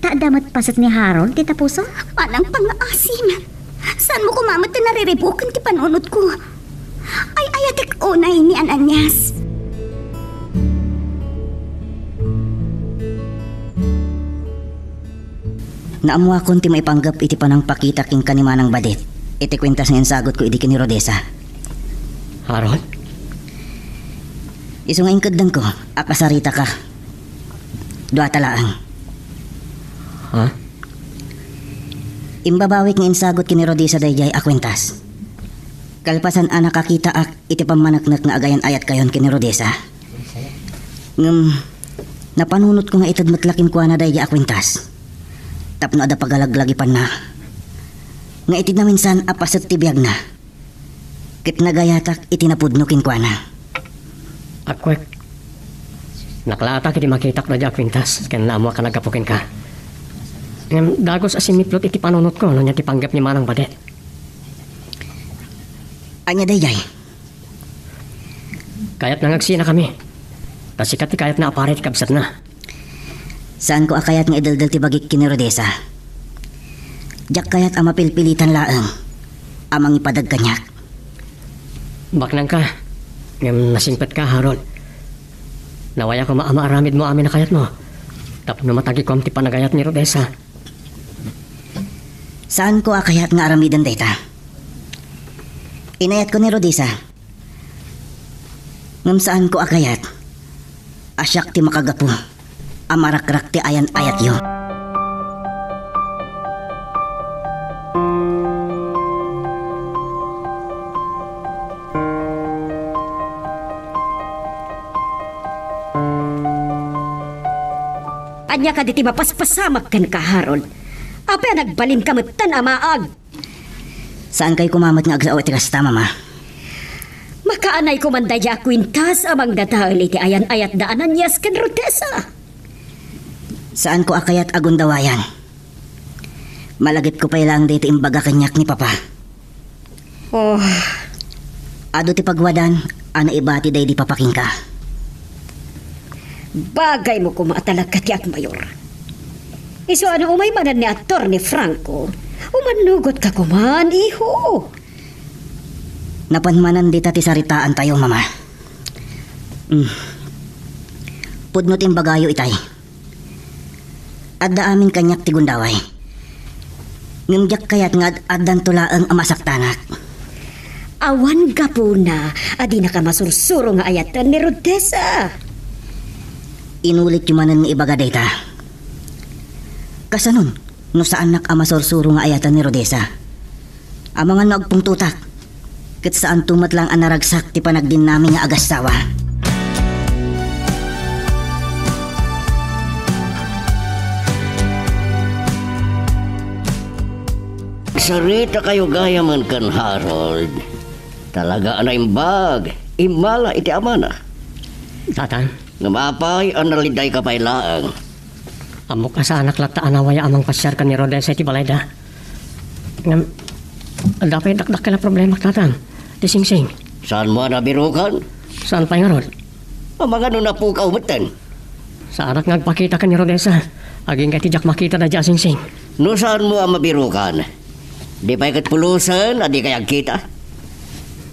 ta adda met paset ni Harold ti tapuso? Manang pangngaasim. Saanmo koma met ti nariribuken ti panunotko? Ay-ayatek unay ni Ananias. Naammoakon ti maipanggep iti panangpakita kenka ni Manang Badet iti kwintas nga insagutko idi ken ni Rodessa. Harold? Isu nga inkeddengko a kasaritaka. Duata laeng. Ha? Imbabawik nga insagut ken ni Rodessa daydiay a kwintas. Kalpasan a nakakitaak iti pammaneknek nga agayan-ayatkayon ken ni Rodessa. Ngem, napanunotko nga ited met la kenkuana daydi a kuintas tapno adda pagalaglagipanna nga iti naminsan a paset ti biagna, ket nagayatak iti napudno kenkuana. Akwek, naklaatak iti makitak daydi a kuintas ken naammoak a naggapu kenka. Ngem dagus a simmiplot iti panunotko no ania ti panggep ni Manang Bade. Ania daydiay? Kayatna nga agsinakami. Ta sika ti kayatna a para iti kabsatna. Saanko a kayat nga ideldel ti bagik ken ni Rodessa. Diak kayat a mapilpilitan laeng a mangipadag kaniak. Baknangka, ngem nasingpetka, Harold. Nawaya koma a maaramidmo amin a kayatmo tapno matagikuam ti panagayat ni Rodessa. Saanko a kayat nga aramiden dayta. Inayatko ni Rodessa. Ngem saanko a kayat a siak ti makagapu a marakrak ti ayan-ayatyo. Ania kadi ti mapaspasamak kenka, Harold? Apay a nagbalinka metten a maag? Saankayo koma met nga agsao iti kasta, Mama. Makaanay koman daydi a kuintas a mangdadael iti ayan-ayat da Ananias ken Rodessa. Saanko a kayat a gundawayan. Malagipko pay laeng dayta imbaga kaniak ni Papa. Oh. Adu ti pagwadan a naibati daydi Papa kenka. Bagaymo koma a talaga ti agmayor. Isu a no umay manen ni Attorney Franco, umannugotka koman, iho. Napan manen dita ti saritaantayo, Mama. Mm. Pudno ti imbagayo itay. Adda amin kaniak ti gundaway. Ngem diak kayat nga ad-addanto laeng a masaktanak. Awan gapuna a dinaka masursuro nga ayaten ni Rodessa. Inulityo manen nga ibaga dayta. Kasanon no saannak a masursuro nga ayaten ni Rodessa? Amangan no agpungtotak, ket saanto met laeng a naragsak ti panagdinnami nga agassawa. Saritakayo gayamen ken Harold. Talaga a naimbag, immala iti amana. Tatang. Ngem apay a nalidayka pay laeng? Ammok a saanak latta a nawaya a mangpasiar ken ni Rodessa iti balayda. Ngem, adda pay dakdakkel a problema, Tatang. Ti singsing. Saanmo a nabirukan? Saan pay ngarud? Amangan no napukaw metten. Saanak nga agpakita ken ni Rodessa. Agingga ti diak makita daydi a singsing. No saanmo a mabirukan, di pay ket pulosen a dikay agkita.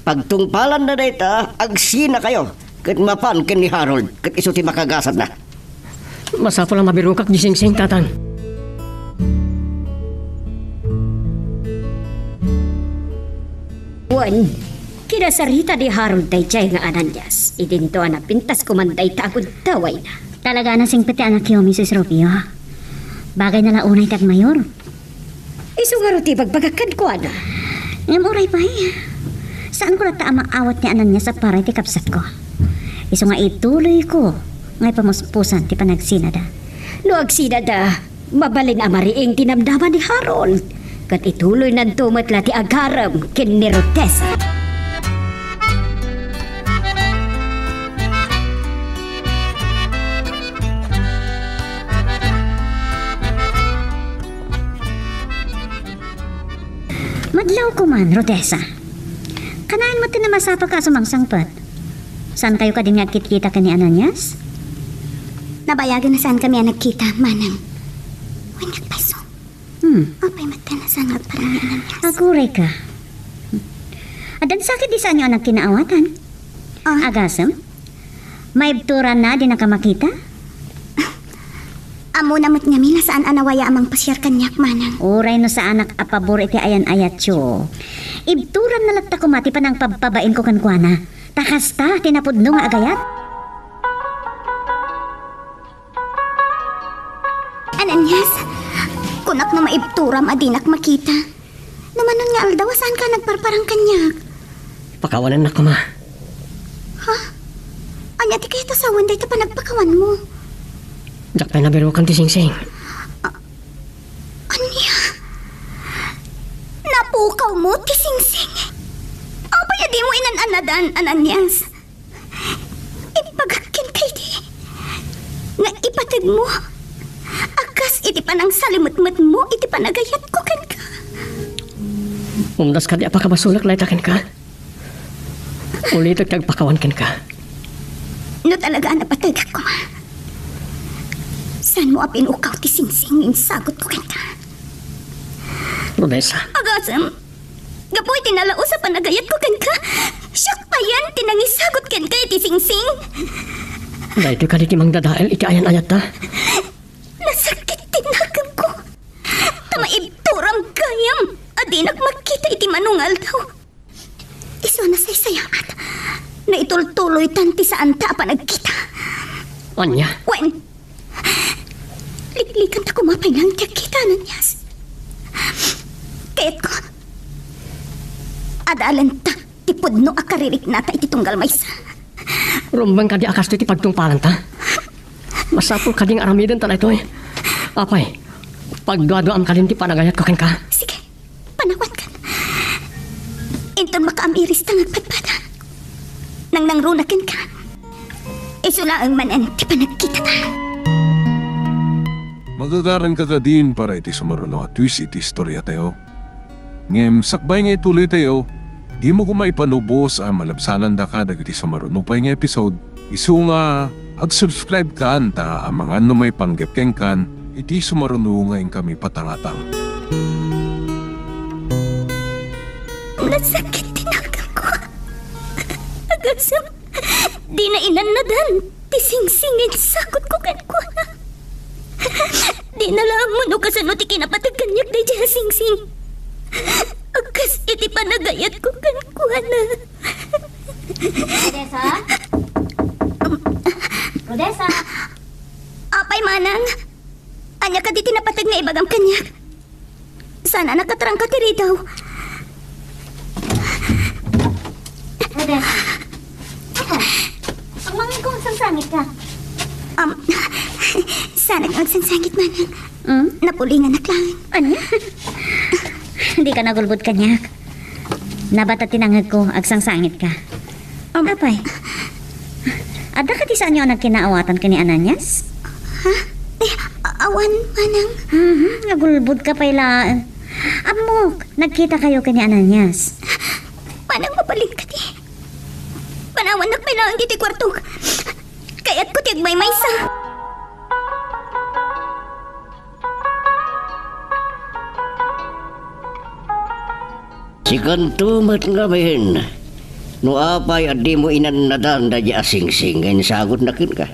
Pagtungpalanna dayta, agsinakayo, ket mapan ken ni Harold, ket isu ti makagasatna. Masapul a mabirukak di singsing, Tatang. Wen, kinasarita ni Harold daydiay nga Ananias, idinto a napintas koman dayta a gundawayna. Talaga a nasingpet ti anakyo, Misis Rubio. Bagayna la unay ti agmayor. Isu ngarud ti ibagbagak kenkuana. Ngem uray pay, saanko latta a maawat ni Ananias a para iti kabsatko. Isu nga ituloyko nga ipamuspusan ti panagsinada. No agsinada, mabalin a mariing ti namnama ni Harold. Ket ituloynanto met la ti agarem ken ni Rodessa. Madlawko man, Rodessa. Kanayon met ti namasapulka a sumangsangpet. Saankayo kadin nga agkitkita ken ni Ananias? Nabayagen a saankami a nagkita, Manang. Wen, nagpayso. Hmm. Apay met ti nasangag para ni Ananias? Aguray ka. Addan sakit di saanyo a nagkinaawatan? Ah. Agasem? Maibturanna a dinaka makita? Ammona met ngamin a saan a nawaya a mangpasiar kaniak, Manang. Uray no saanak a pabor iti ayan-ayatyo, ibturanna latta koma ti panangpabpabainko kenkuana. Ta kasta ti napudno nga agayat. Ananias, kunak no maibturam a dinak makita. No manon nga aldaw a saanka nagparparang kaniak. Pakawanennak koma. Adi kayat a sawen dayta panagpakawanmo? Diak pay nabirukan ti singsing. A-, ania? Napukawmo ti singsing? Apay a dimo inan-annadan, Ananias? Imbagak kenka idi nga ipategmo a kas iti panangsalimetmetmo iti panagayatko kenka. Umdas kadi a pakabasolak dayta kenka? Ulitek ti agpakawan kenka. No talaga a napategak koma, saanmo a pinukaw ti singsing nga insagutko kenka? Rodessa. Agasem, gapu iti nalaus a panagayatko kenka, siak payen ti nangisagut kenka iti singsing. Daytoy kadi ti mangdadael iti ayan-ayatta? Nasakit ti nakemko. Ta maibturam gayam a dinak makita iti manungaldaw. Isu a nasaysayaat, naitultuloytan ti saanta a panagkita. Ania? Wen, liklikanta koma pay laeng ti agkita, Ananias. Kayatko, adalanta ti pudno a kaririknata iti tunggal maysa. Rumbeng kadi a kastoy ti pagtungpalanta? Masapul kadi nga aramidenta daytoy? Apay, pagduaduaam kadin ti panagayatko kenka? Sige, panawankan. Inton makaamiris ta nga agpadpada, nangnangruna kenka. Isu laeng manen ti panagkitata. Magagaranka kadin para iti sumaruno a twist iti istoriatayo. Ngem sakbay nga ituloytayo, dimo koma ipanubos a malabsanandaka dagiti sumaruno pay nga episode. Isu nga, ag-subscribe kan ta amangan no maipanggep kenkan iti sumaruno nga inkami patangatang. Nasakit ti nakemko. Agasem, dina inannadan ti singsing nga insagutko kenkuana. Dina la ammo no kasano ti kinapateg kaniak daydiay a singsing. Kas iti panagayatko kenkuana. Rodessa? Rodessa? Apay, manang? Ania kadi ti napateg nga ibagam kaniak? Saan a nakatrangka ti ridaw. Rodessa. Apay, amangan ko agsansangitka. Um, saan a agsangsangit, manang. Hmm? Napulinganak laeng. Ania? Dika nagulbod kaniak. Nabata ti nangngegko, agsangsangitka. Um, apay, adda kadi saanyo a nagkinaawatan ken ni Ananias? Ha? Eh, a-, awan, manang. Mhm, nagulbodka pay laeng. Ammok, nagkitakayo ken ni Ananias. Manang, mabalin kadi? Panawannak pay laeng ditoy kuartok. Kayatko ti agmaymaysa. Sikanto met ngamin, no apay a dimo inannadan daydiay a singsing nga insagutna kenka.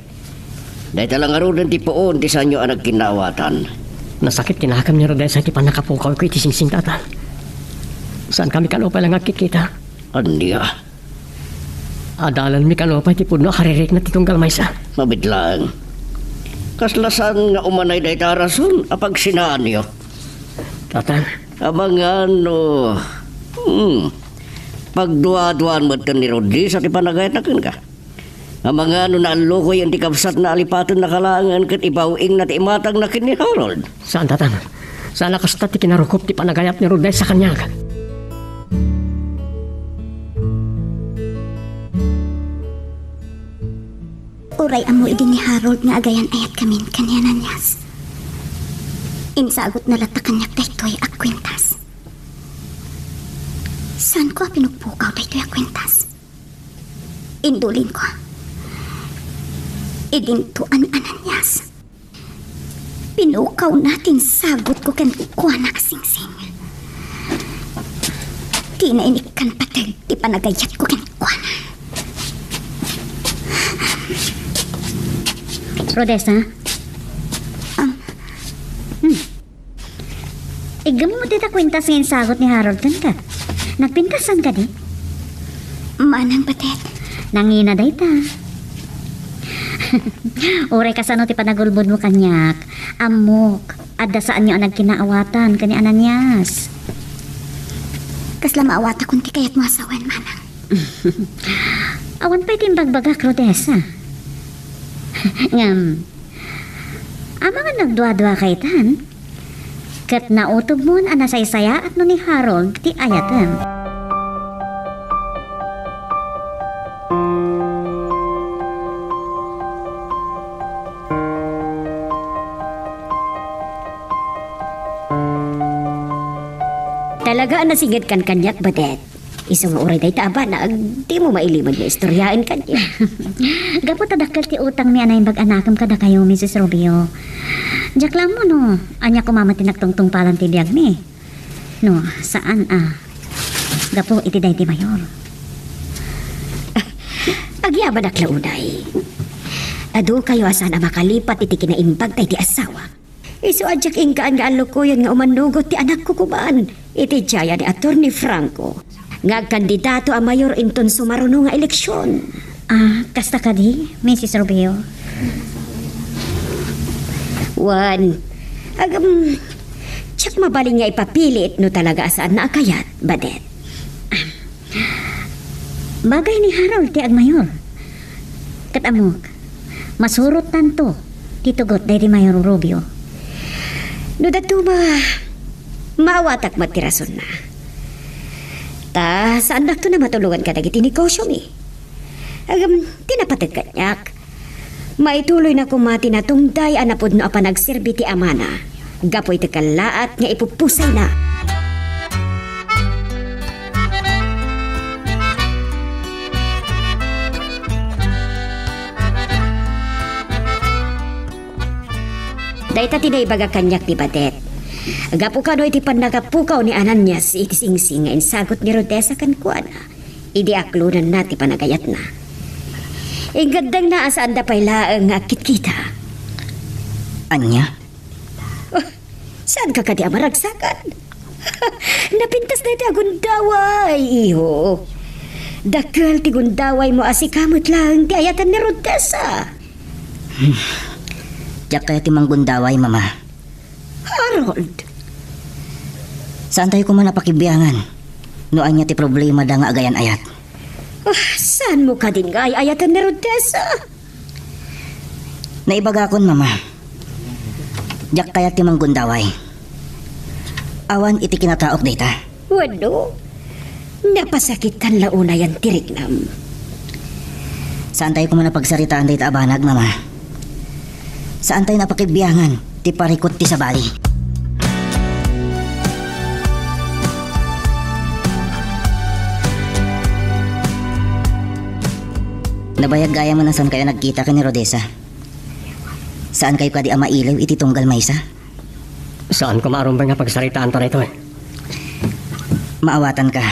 Dayta la ngaruden ti puon ti saanyo a nagkinaawatan. Nasakit ti nakem ni Rodessa iti pannakapukawko iti singsing, Tata. Saankami kano pay la nga agkikita. Ania? Adalanmi kano pay ti pudno a karirikna ti tunggal maysa. Mabiit laeng. Kasla saan nga umanay dayta a rason a pagsinaanyo? Tata. Amangan no, hmm, pagduaduaan metten ni Rodessa ti panagayatna kenka. Amangan no naallukoyen ti kabsatna a lipatennaka laengen ket ibaw-ingna ti imatangna ken ni Harold. Saan, Tata. Saan a kasta ti kinarukop ti panagayat ni Rodessa kaniak. Uray ammo idi ni Harold nga agayan-ayatkamin ken ni Ananias, insagutna latta kaniak daytoy a kuentas. Saanko a pinukpukaw daytoy a kuentas. Indulinko, idinto a ni Ananias. Pinukawna ti insagutko kenkuana a singsing. Dina inikkan pateg ti panagayatko kenkuana. Rodessa? Um, hmm. Iggammo dita kuentas nga insagut ni Harold kenka. Nagpintasan kadi? Manang batet. Nangina dayta. Uray kasano ti panagulbodmo kaniak, ammok, adda saanyo a nagkinaawatan ken ni Ananias. Kasla maawatakon ti kayatmo a sawen, manang. Awan pay ti imbagbagak, Rodessa. Ngem, amangan nagduadua kaytan, ket nautobmon a nasaysayaat no ni Harold ti ayatem. Talaga a nasingedkan kaniak, Badet. Isu nga uray dayta a banag, dimo mailimed nga istoryaen kaniak. Gapu ta dakkel ti utangmi a naimbag a nakem kadakayo, Misis Rubio. Diak la ammo no ania koma met ti nagtungtungpalan ti biagmi. No, saan a gapu iti daydi mayor. Agyamanak la unay. Adu kayo a saan a makalipat iti kinaimbag daydi asawa. Isu a diak inkaan nga allukoyen nga umanugot ti anakko koma iti diayan ni Attorney Franco nga agkandidato a mayor inton sumaruno nga eleksion. Ah, kasta kadi, Misis Rubio? Wen, agam, diak mabalin nga ipapili no talaga a saanna a kayat, Badet. Bagay ni Harold ti agmayor. Ket ammok, masurot tanto ti tugot daydi Mayor Rubio. No dadduma, maawatak met ti rasonna. Ta saandakto a matulongan kadagiti negosyomi. Agam, ti napateg kaniak, maituloyna koma ti natungday a napudno a panagserbi ti amana gapu iti kallaat nga ipupusayna. Dayta ti naibaga kaniak ni Badet. Gapu kano iti pannakapukaw ni Ananias iti singsing nga insagut ni Rodessa kenkuana idi aklonanna ti panagayatna. Ingaddengna a saanda pay laeng nga agkitkita. Ania? Oh, saanka kadi a maragsakan? Napintas dayta a gundaway, iho. Dakkel ti gundawaymo a sika met laeng ti ayaten ni Rodessa. Hmm. Diak kayat ti manggundaway, Mama. Harold! Saantayo koma a pakibiangan no ania ti problemada nga agayan-ayat. Ah, saanmo kadin nga ay-ayaten ni Rodessa? Naibagakon, Mama. Diak kayat ti manggundaway. Awan iti kinataok dayta. Wenno, napasakitan la unayen ti riknam. Saantayo koma a pagsaritaan dayta a banag, Mama. Saantayo a pakibiangan ti parikut ti sabali. Nabayag gayam a saankayo a nagkita ken ni Rodessa. Saankayo kadi a mailiw iti tunggal maysa? Saan koma a rumbeng a pagsaritaanta daytoy. Maawatanka.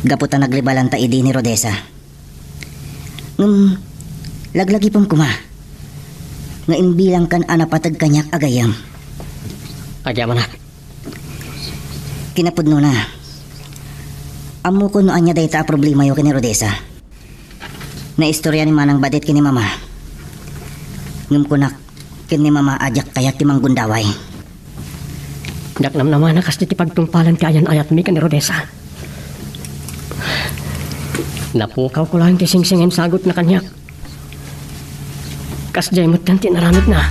Gapu ta naglibalanta idi ni Rodessa. Ngem, laglagipem koma nga imbilangkan a napateg kaniak a gayyem. Agyamanak. Kinapudnona, ammokon no ania dayta a problemayo ken ni Rodessa. Naistorya ni Manang Badet ken ni Mama. Ngem kunak ken ni Mama a diak kayat ti manggundaway. Diak namnama a kasdi ti pagtungpalan ti ayan-ayatmi ken ni Rodessa. Napukawko laeng ti singsing nga insagutna kaniak. Kasdiay metten ti inaramidna.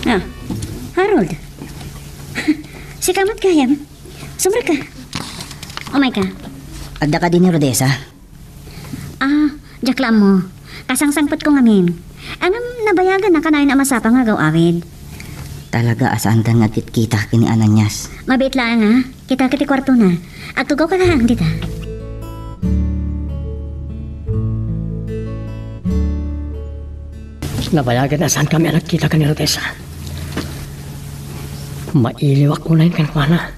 Ah, Harold. Sika met gayam. Sumrekka. Umayka. Adda kadi ni Rodessa? Ah, diak la ammo. Kasangsangpetko ngamin. Ngem nabayaganna kanayon a masapa nga agaw-awid. Talaga a saantan nga agkitkita ken ni Ananias. Mabiit laeng, a. Kitak iti kuartona. Agtugawka laeng dita. Nabayagan a saankami a nagkita ken ni Rodessa. Mailiwak unayen kenkuana.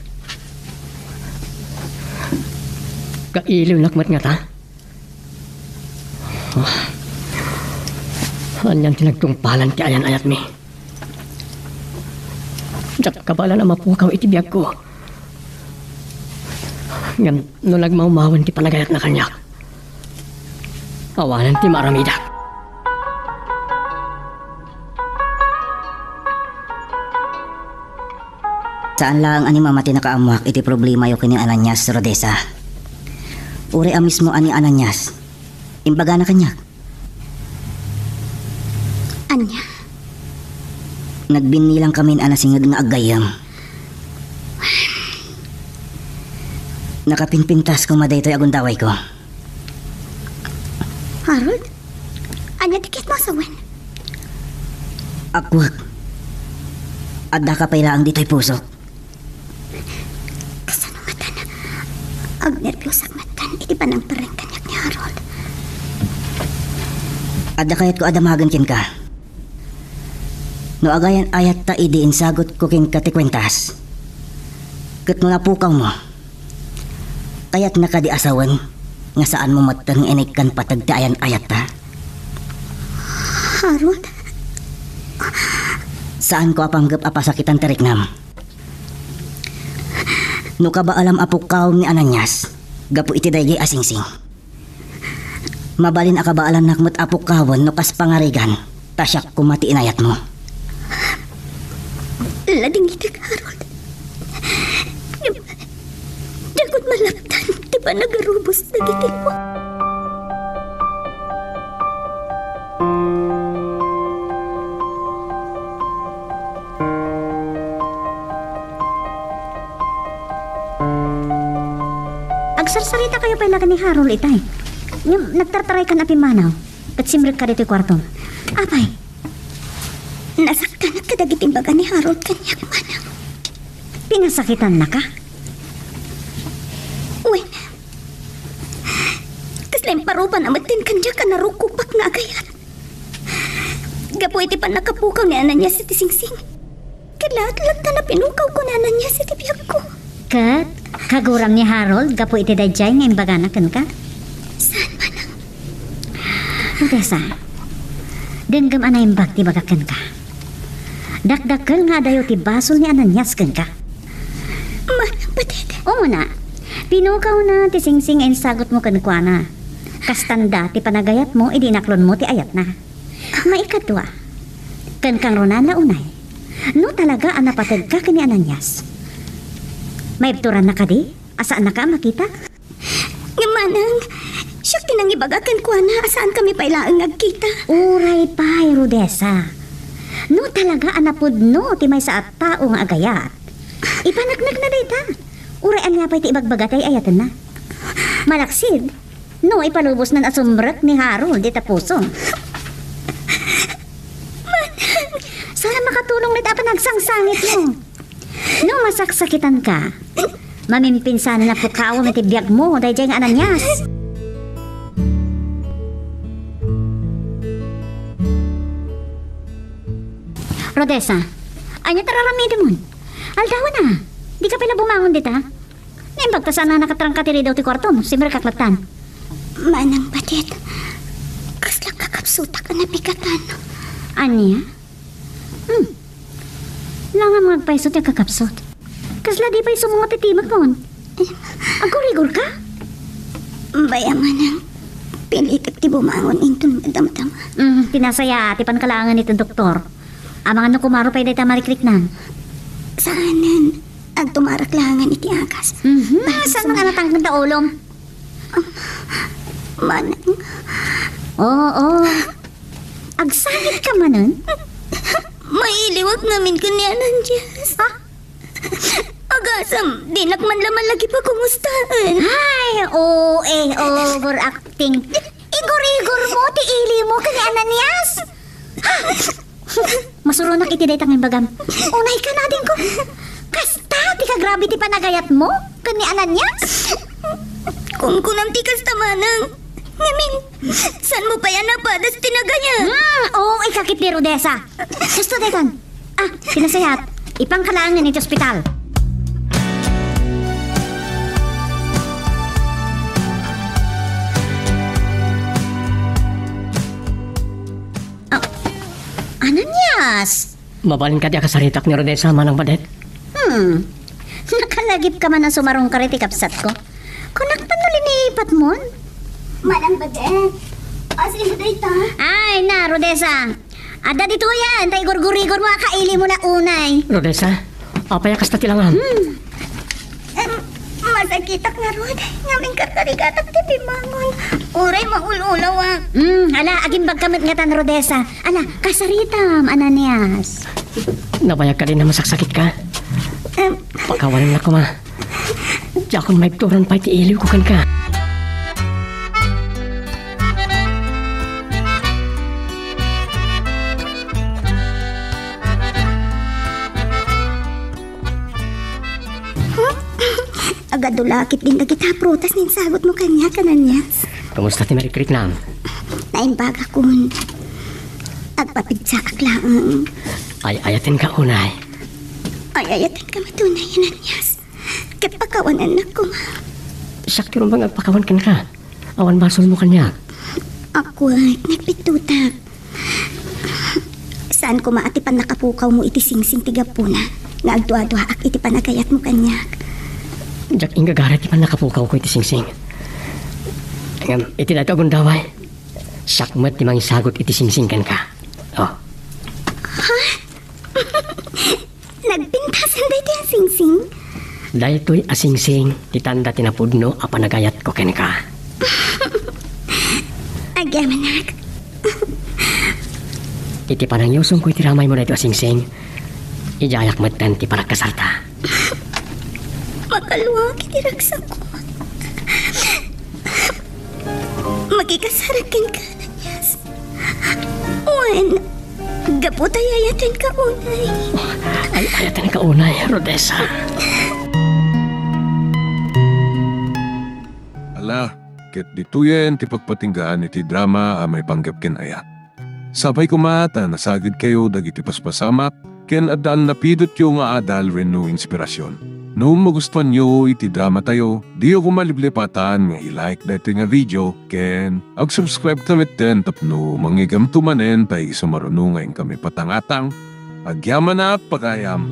Kailiwnak met ngata? Ah, anian ti nagtungpalan ti ayan-ayatmi? Diak kabaelan a mapukaw iti biagko. Ngem no nagmawmawen ti panagayatna kaniak, awanen ti maaramidak. Saan laeng a ni Mama ti nakaammoak iti problemayo ken ni Ananias, Rodessa. Uray a mismo a ni Ananias, imbagana kaniak. Ania? Nagbinnilangkamin a nasinged nga aggayyem. Nakapinpintas koma daytoy a gundawayko. Harold? Ania ti kayatmo a sawen? Agkuak, addaka pay laeng ditoy pusok. Kasano ngatan? Agnerbiusak ngatan iti panangpareng kaniak ni Harold. Adda kayatko a damagen kenka. No agayan-ayatta idi insagutko kenka ti kuentas, ket no napukawmo, kayatna kadi a sawen nga saanmo metten nga inaykan pateg ti ayan-ayatta? Harold? Saanko a panggep a pasakitan ti riknam. No kabaalam a pukkawem ni Ananias gapu iti daydiay a singsing, mabalin a kabaalannak met a pukkawen no kas pangarigan ta siak koma ti inayatmo. Ladingitek, Harold. Ngem, diakon malaptan ti panagarubos dagiti lua. Agsarsarita kayo pay laeng ni Harold itay. Ngem nagtartaraykan a pimmanaw, ket simrekka ditoy kuartom. Apay, nasaktanak kadagiti imbaga ni Harold kaniak, manang. Pinasakitannaka? Wen, kasla imparuba na metten kaniak a narukopak nga agayat. Gapu iti pannakapukaw ni Ananias iti singsing, ket laat latta napinukawko ni Ananias iti biagko. Ket kaguram ni Harold gapu iti daydiay nga imbagana kenka? Saan, manang? Rodessa, denggem a naimbag ti ibagak kenka. Dakdakkel nga adayo ti basol ni Ananias kenka. Manang patid. Umuna, pinukawna ti singsing nga insagutmo kenkuana. Kastanda ti panagayatmo idi inaklonmo ti ayatna. Maikadua, ken kangrunaan la unay, no talaga a napategka ken ni Ananias, maibturanna kadi a saannaka a makita? Ngem manang, siak ti nangibaga kenkuana a saankami pay laeng nga agkita. Uray pay, Rodessa. No talaga a napudno ti maysa a tao nga agayat, ipaneknekna dayta. Uray ania pay ti ibagbaga ti ay-ayatenna. Malaksid, no ipalubosnan a sumrek ni Harold dita pusom. Saan a makatulong dayta a panagsangsangitmo? No masaksakitanka, mamimpinsan a pukawem iti biagmo daydiay nga Ananias. Rodessa, ania ti ar-aramidemon? Aldawen a, dika pay la bumangon dita? Naimbag ta saan a nakatrangka ti ridaw ti kuartom, simrekak lattan. Manang patid, kasla kakabsutak a nabigatan. Ania? Hmm. Langam nga agpayso ti agkakabsut. Kasla di payso nga titimekmon? Agurigor ka? Bay a manang, pilitek ti bumangon inton madamdama. Hmm, ti nasayaat ti pankalangen iti doktor. Amangan no kumaro pay dayta marikriknam. Saanen, agtumarak laengen iti agas. Mhm, saan nga natangken ta ulom? Manang. Oo. Agsangit ka manen? Mailiwak ngamin ken ni Ananias. Ha? Agasam, dinak man la malagi pakumustaen. Ay, O A, overacting. Igurigor mo ti ili mo ken ni Ananias. Ha? Masuronak iti dayta nga imbagam. Unay ka, adingko. Kasta ti kagrabe ti panagayatmo ken ni Ananias? Kunkunam ti kasta, manang. Ngamin, saanmo pay a napadas ti nagayat? Hmm, O A ka ketdi, Rodessa. Husto daytan. Ah, ti nasayaat, ipanka laengen iti ospital. Ah, Ananias! Mabalin kadi a kasaritak ni Rodessa, Manang Badet? Hmm. Nakalagip ka man a sumarungkar iti kabsatko. Kunak pay no liniipatmon? Manang Badet, asino dayta? Ay na, Rodessa. Adda ditoyen, ta igurgurigor mo a kaili mo la unay. Rodessa, Apay a kasta ti langam? Em, masakitak ngarud. Ngem inkarkarigatak ti bimmangon. Uray maul-ulawak. Hmm, ala, agimbagka met ngatan, Rodessa. Ala, kasaritam, Ananias. Nabayag kadi a masaksakitka? Em. Pakawanennak koma. Diakon maibturan pay ti iliwko kenka. Agadu la ketdin dagita prutas nga insagutmo kaniak, Ananias. Kumusta ti marikrik, Nang? Naimbagakon. Agpapigsaak laeng. Ay-ayatenka unay. Ay-ayatenka met unay, Ananias. Ket pakawanennak koma. Siak ti rumbeng agpakawan kenka. Awan basolmo kaniak. Akwek, nagpittotak. Saan koma a ti pannakapukawmo iti singsing ti gapuna nga agduaduaak iti panagayatmo kaniak. Diak inggagaray ti pannakapukawko iti singsing. Ngem iti daytoy a gundaway, siak met ti mangisagut iti singsing kenka. Oh. Ha? Nagpintasan daytoy a singsing? Daytoy a singsing ti tanda ti napudno a panagayatko kenka. Agyamanak. Iti panangiyusongko iti ramaymo daytoy a singsing, idiayak metten ti panagkasarta. Makaluak iti ragsakko. Makikasarak kenka, Ananias. Wen, gapu ta ay-ayatenka unay. Ay-ayatenka unay, Rodessa. Ala, ket ditoyen ti pagpatinggaan iti drama a maipanggep ken ayat. Sapay koma ta nasagidkayo dagiti paspasamak ken adda a napidotyo nga adal wenno inspirasyon. No magustuanyo iti dramatayo, diyo koma liplipatan nga i-like daytoy nga video ken ag-subscribe ta metten tapno mangigamto manen ta isu maruno nga inkami patangatang. Agyamanak, pagayam!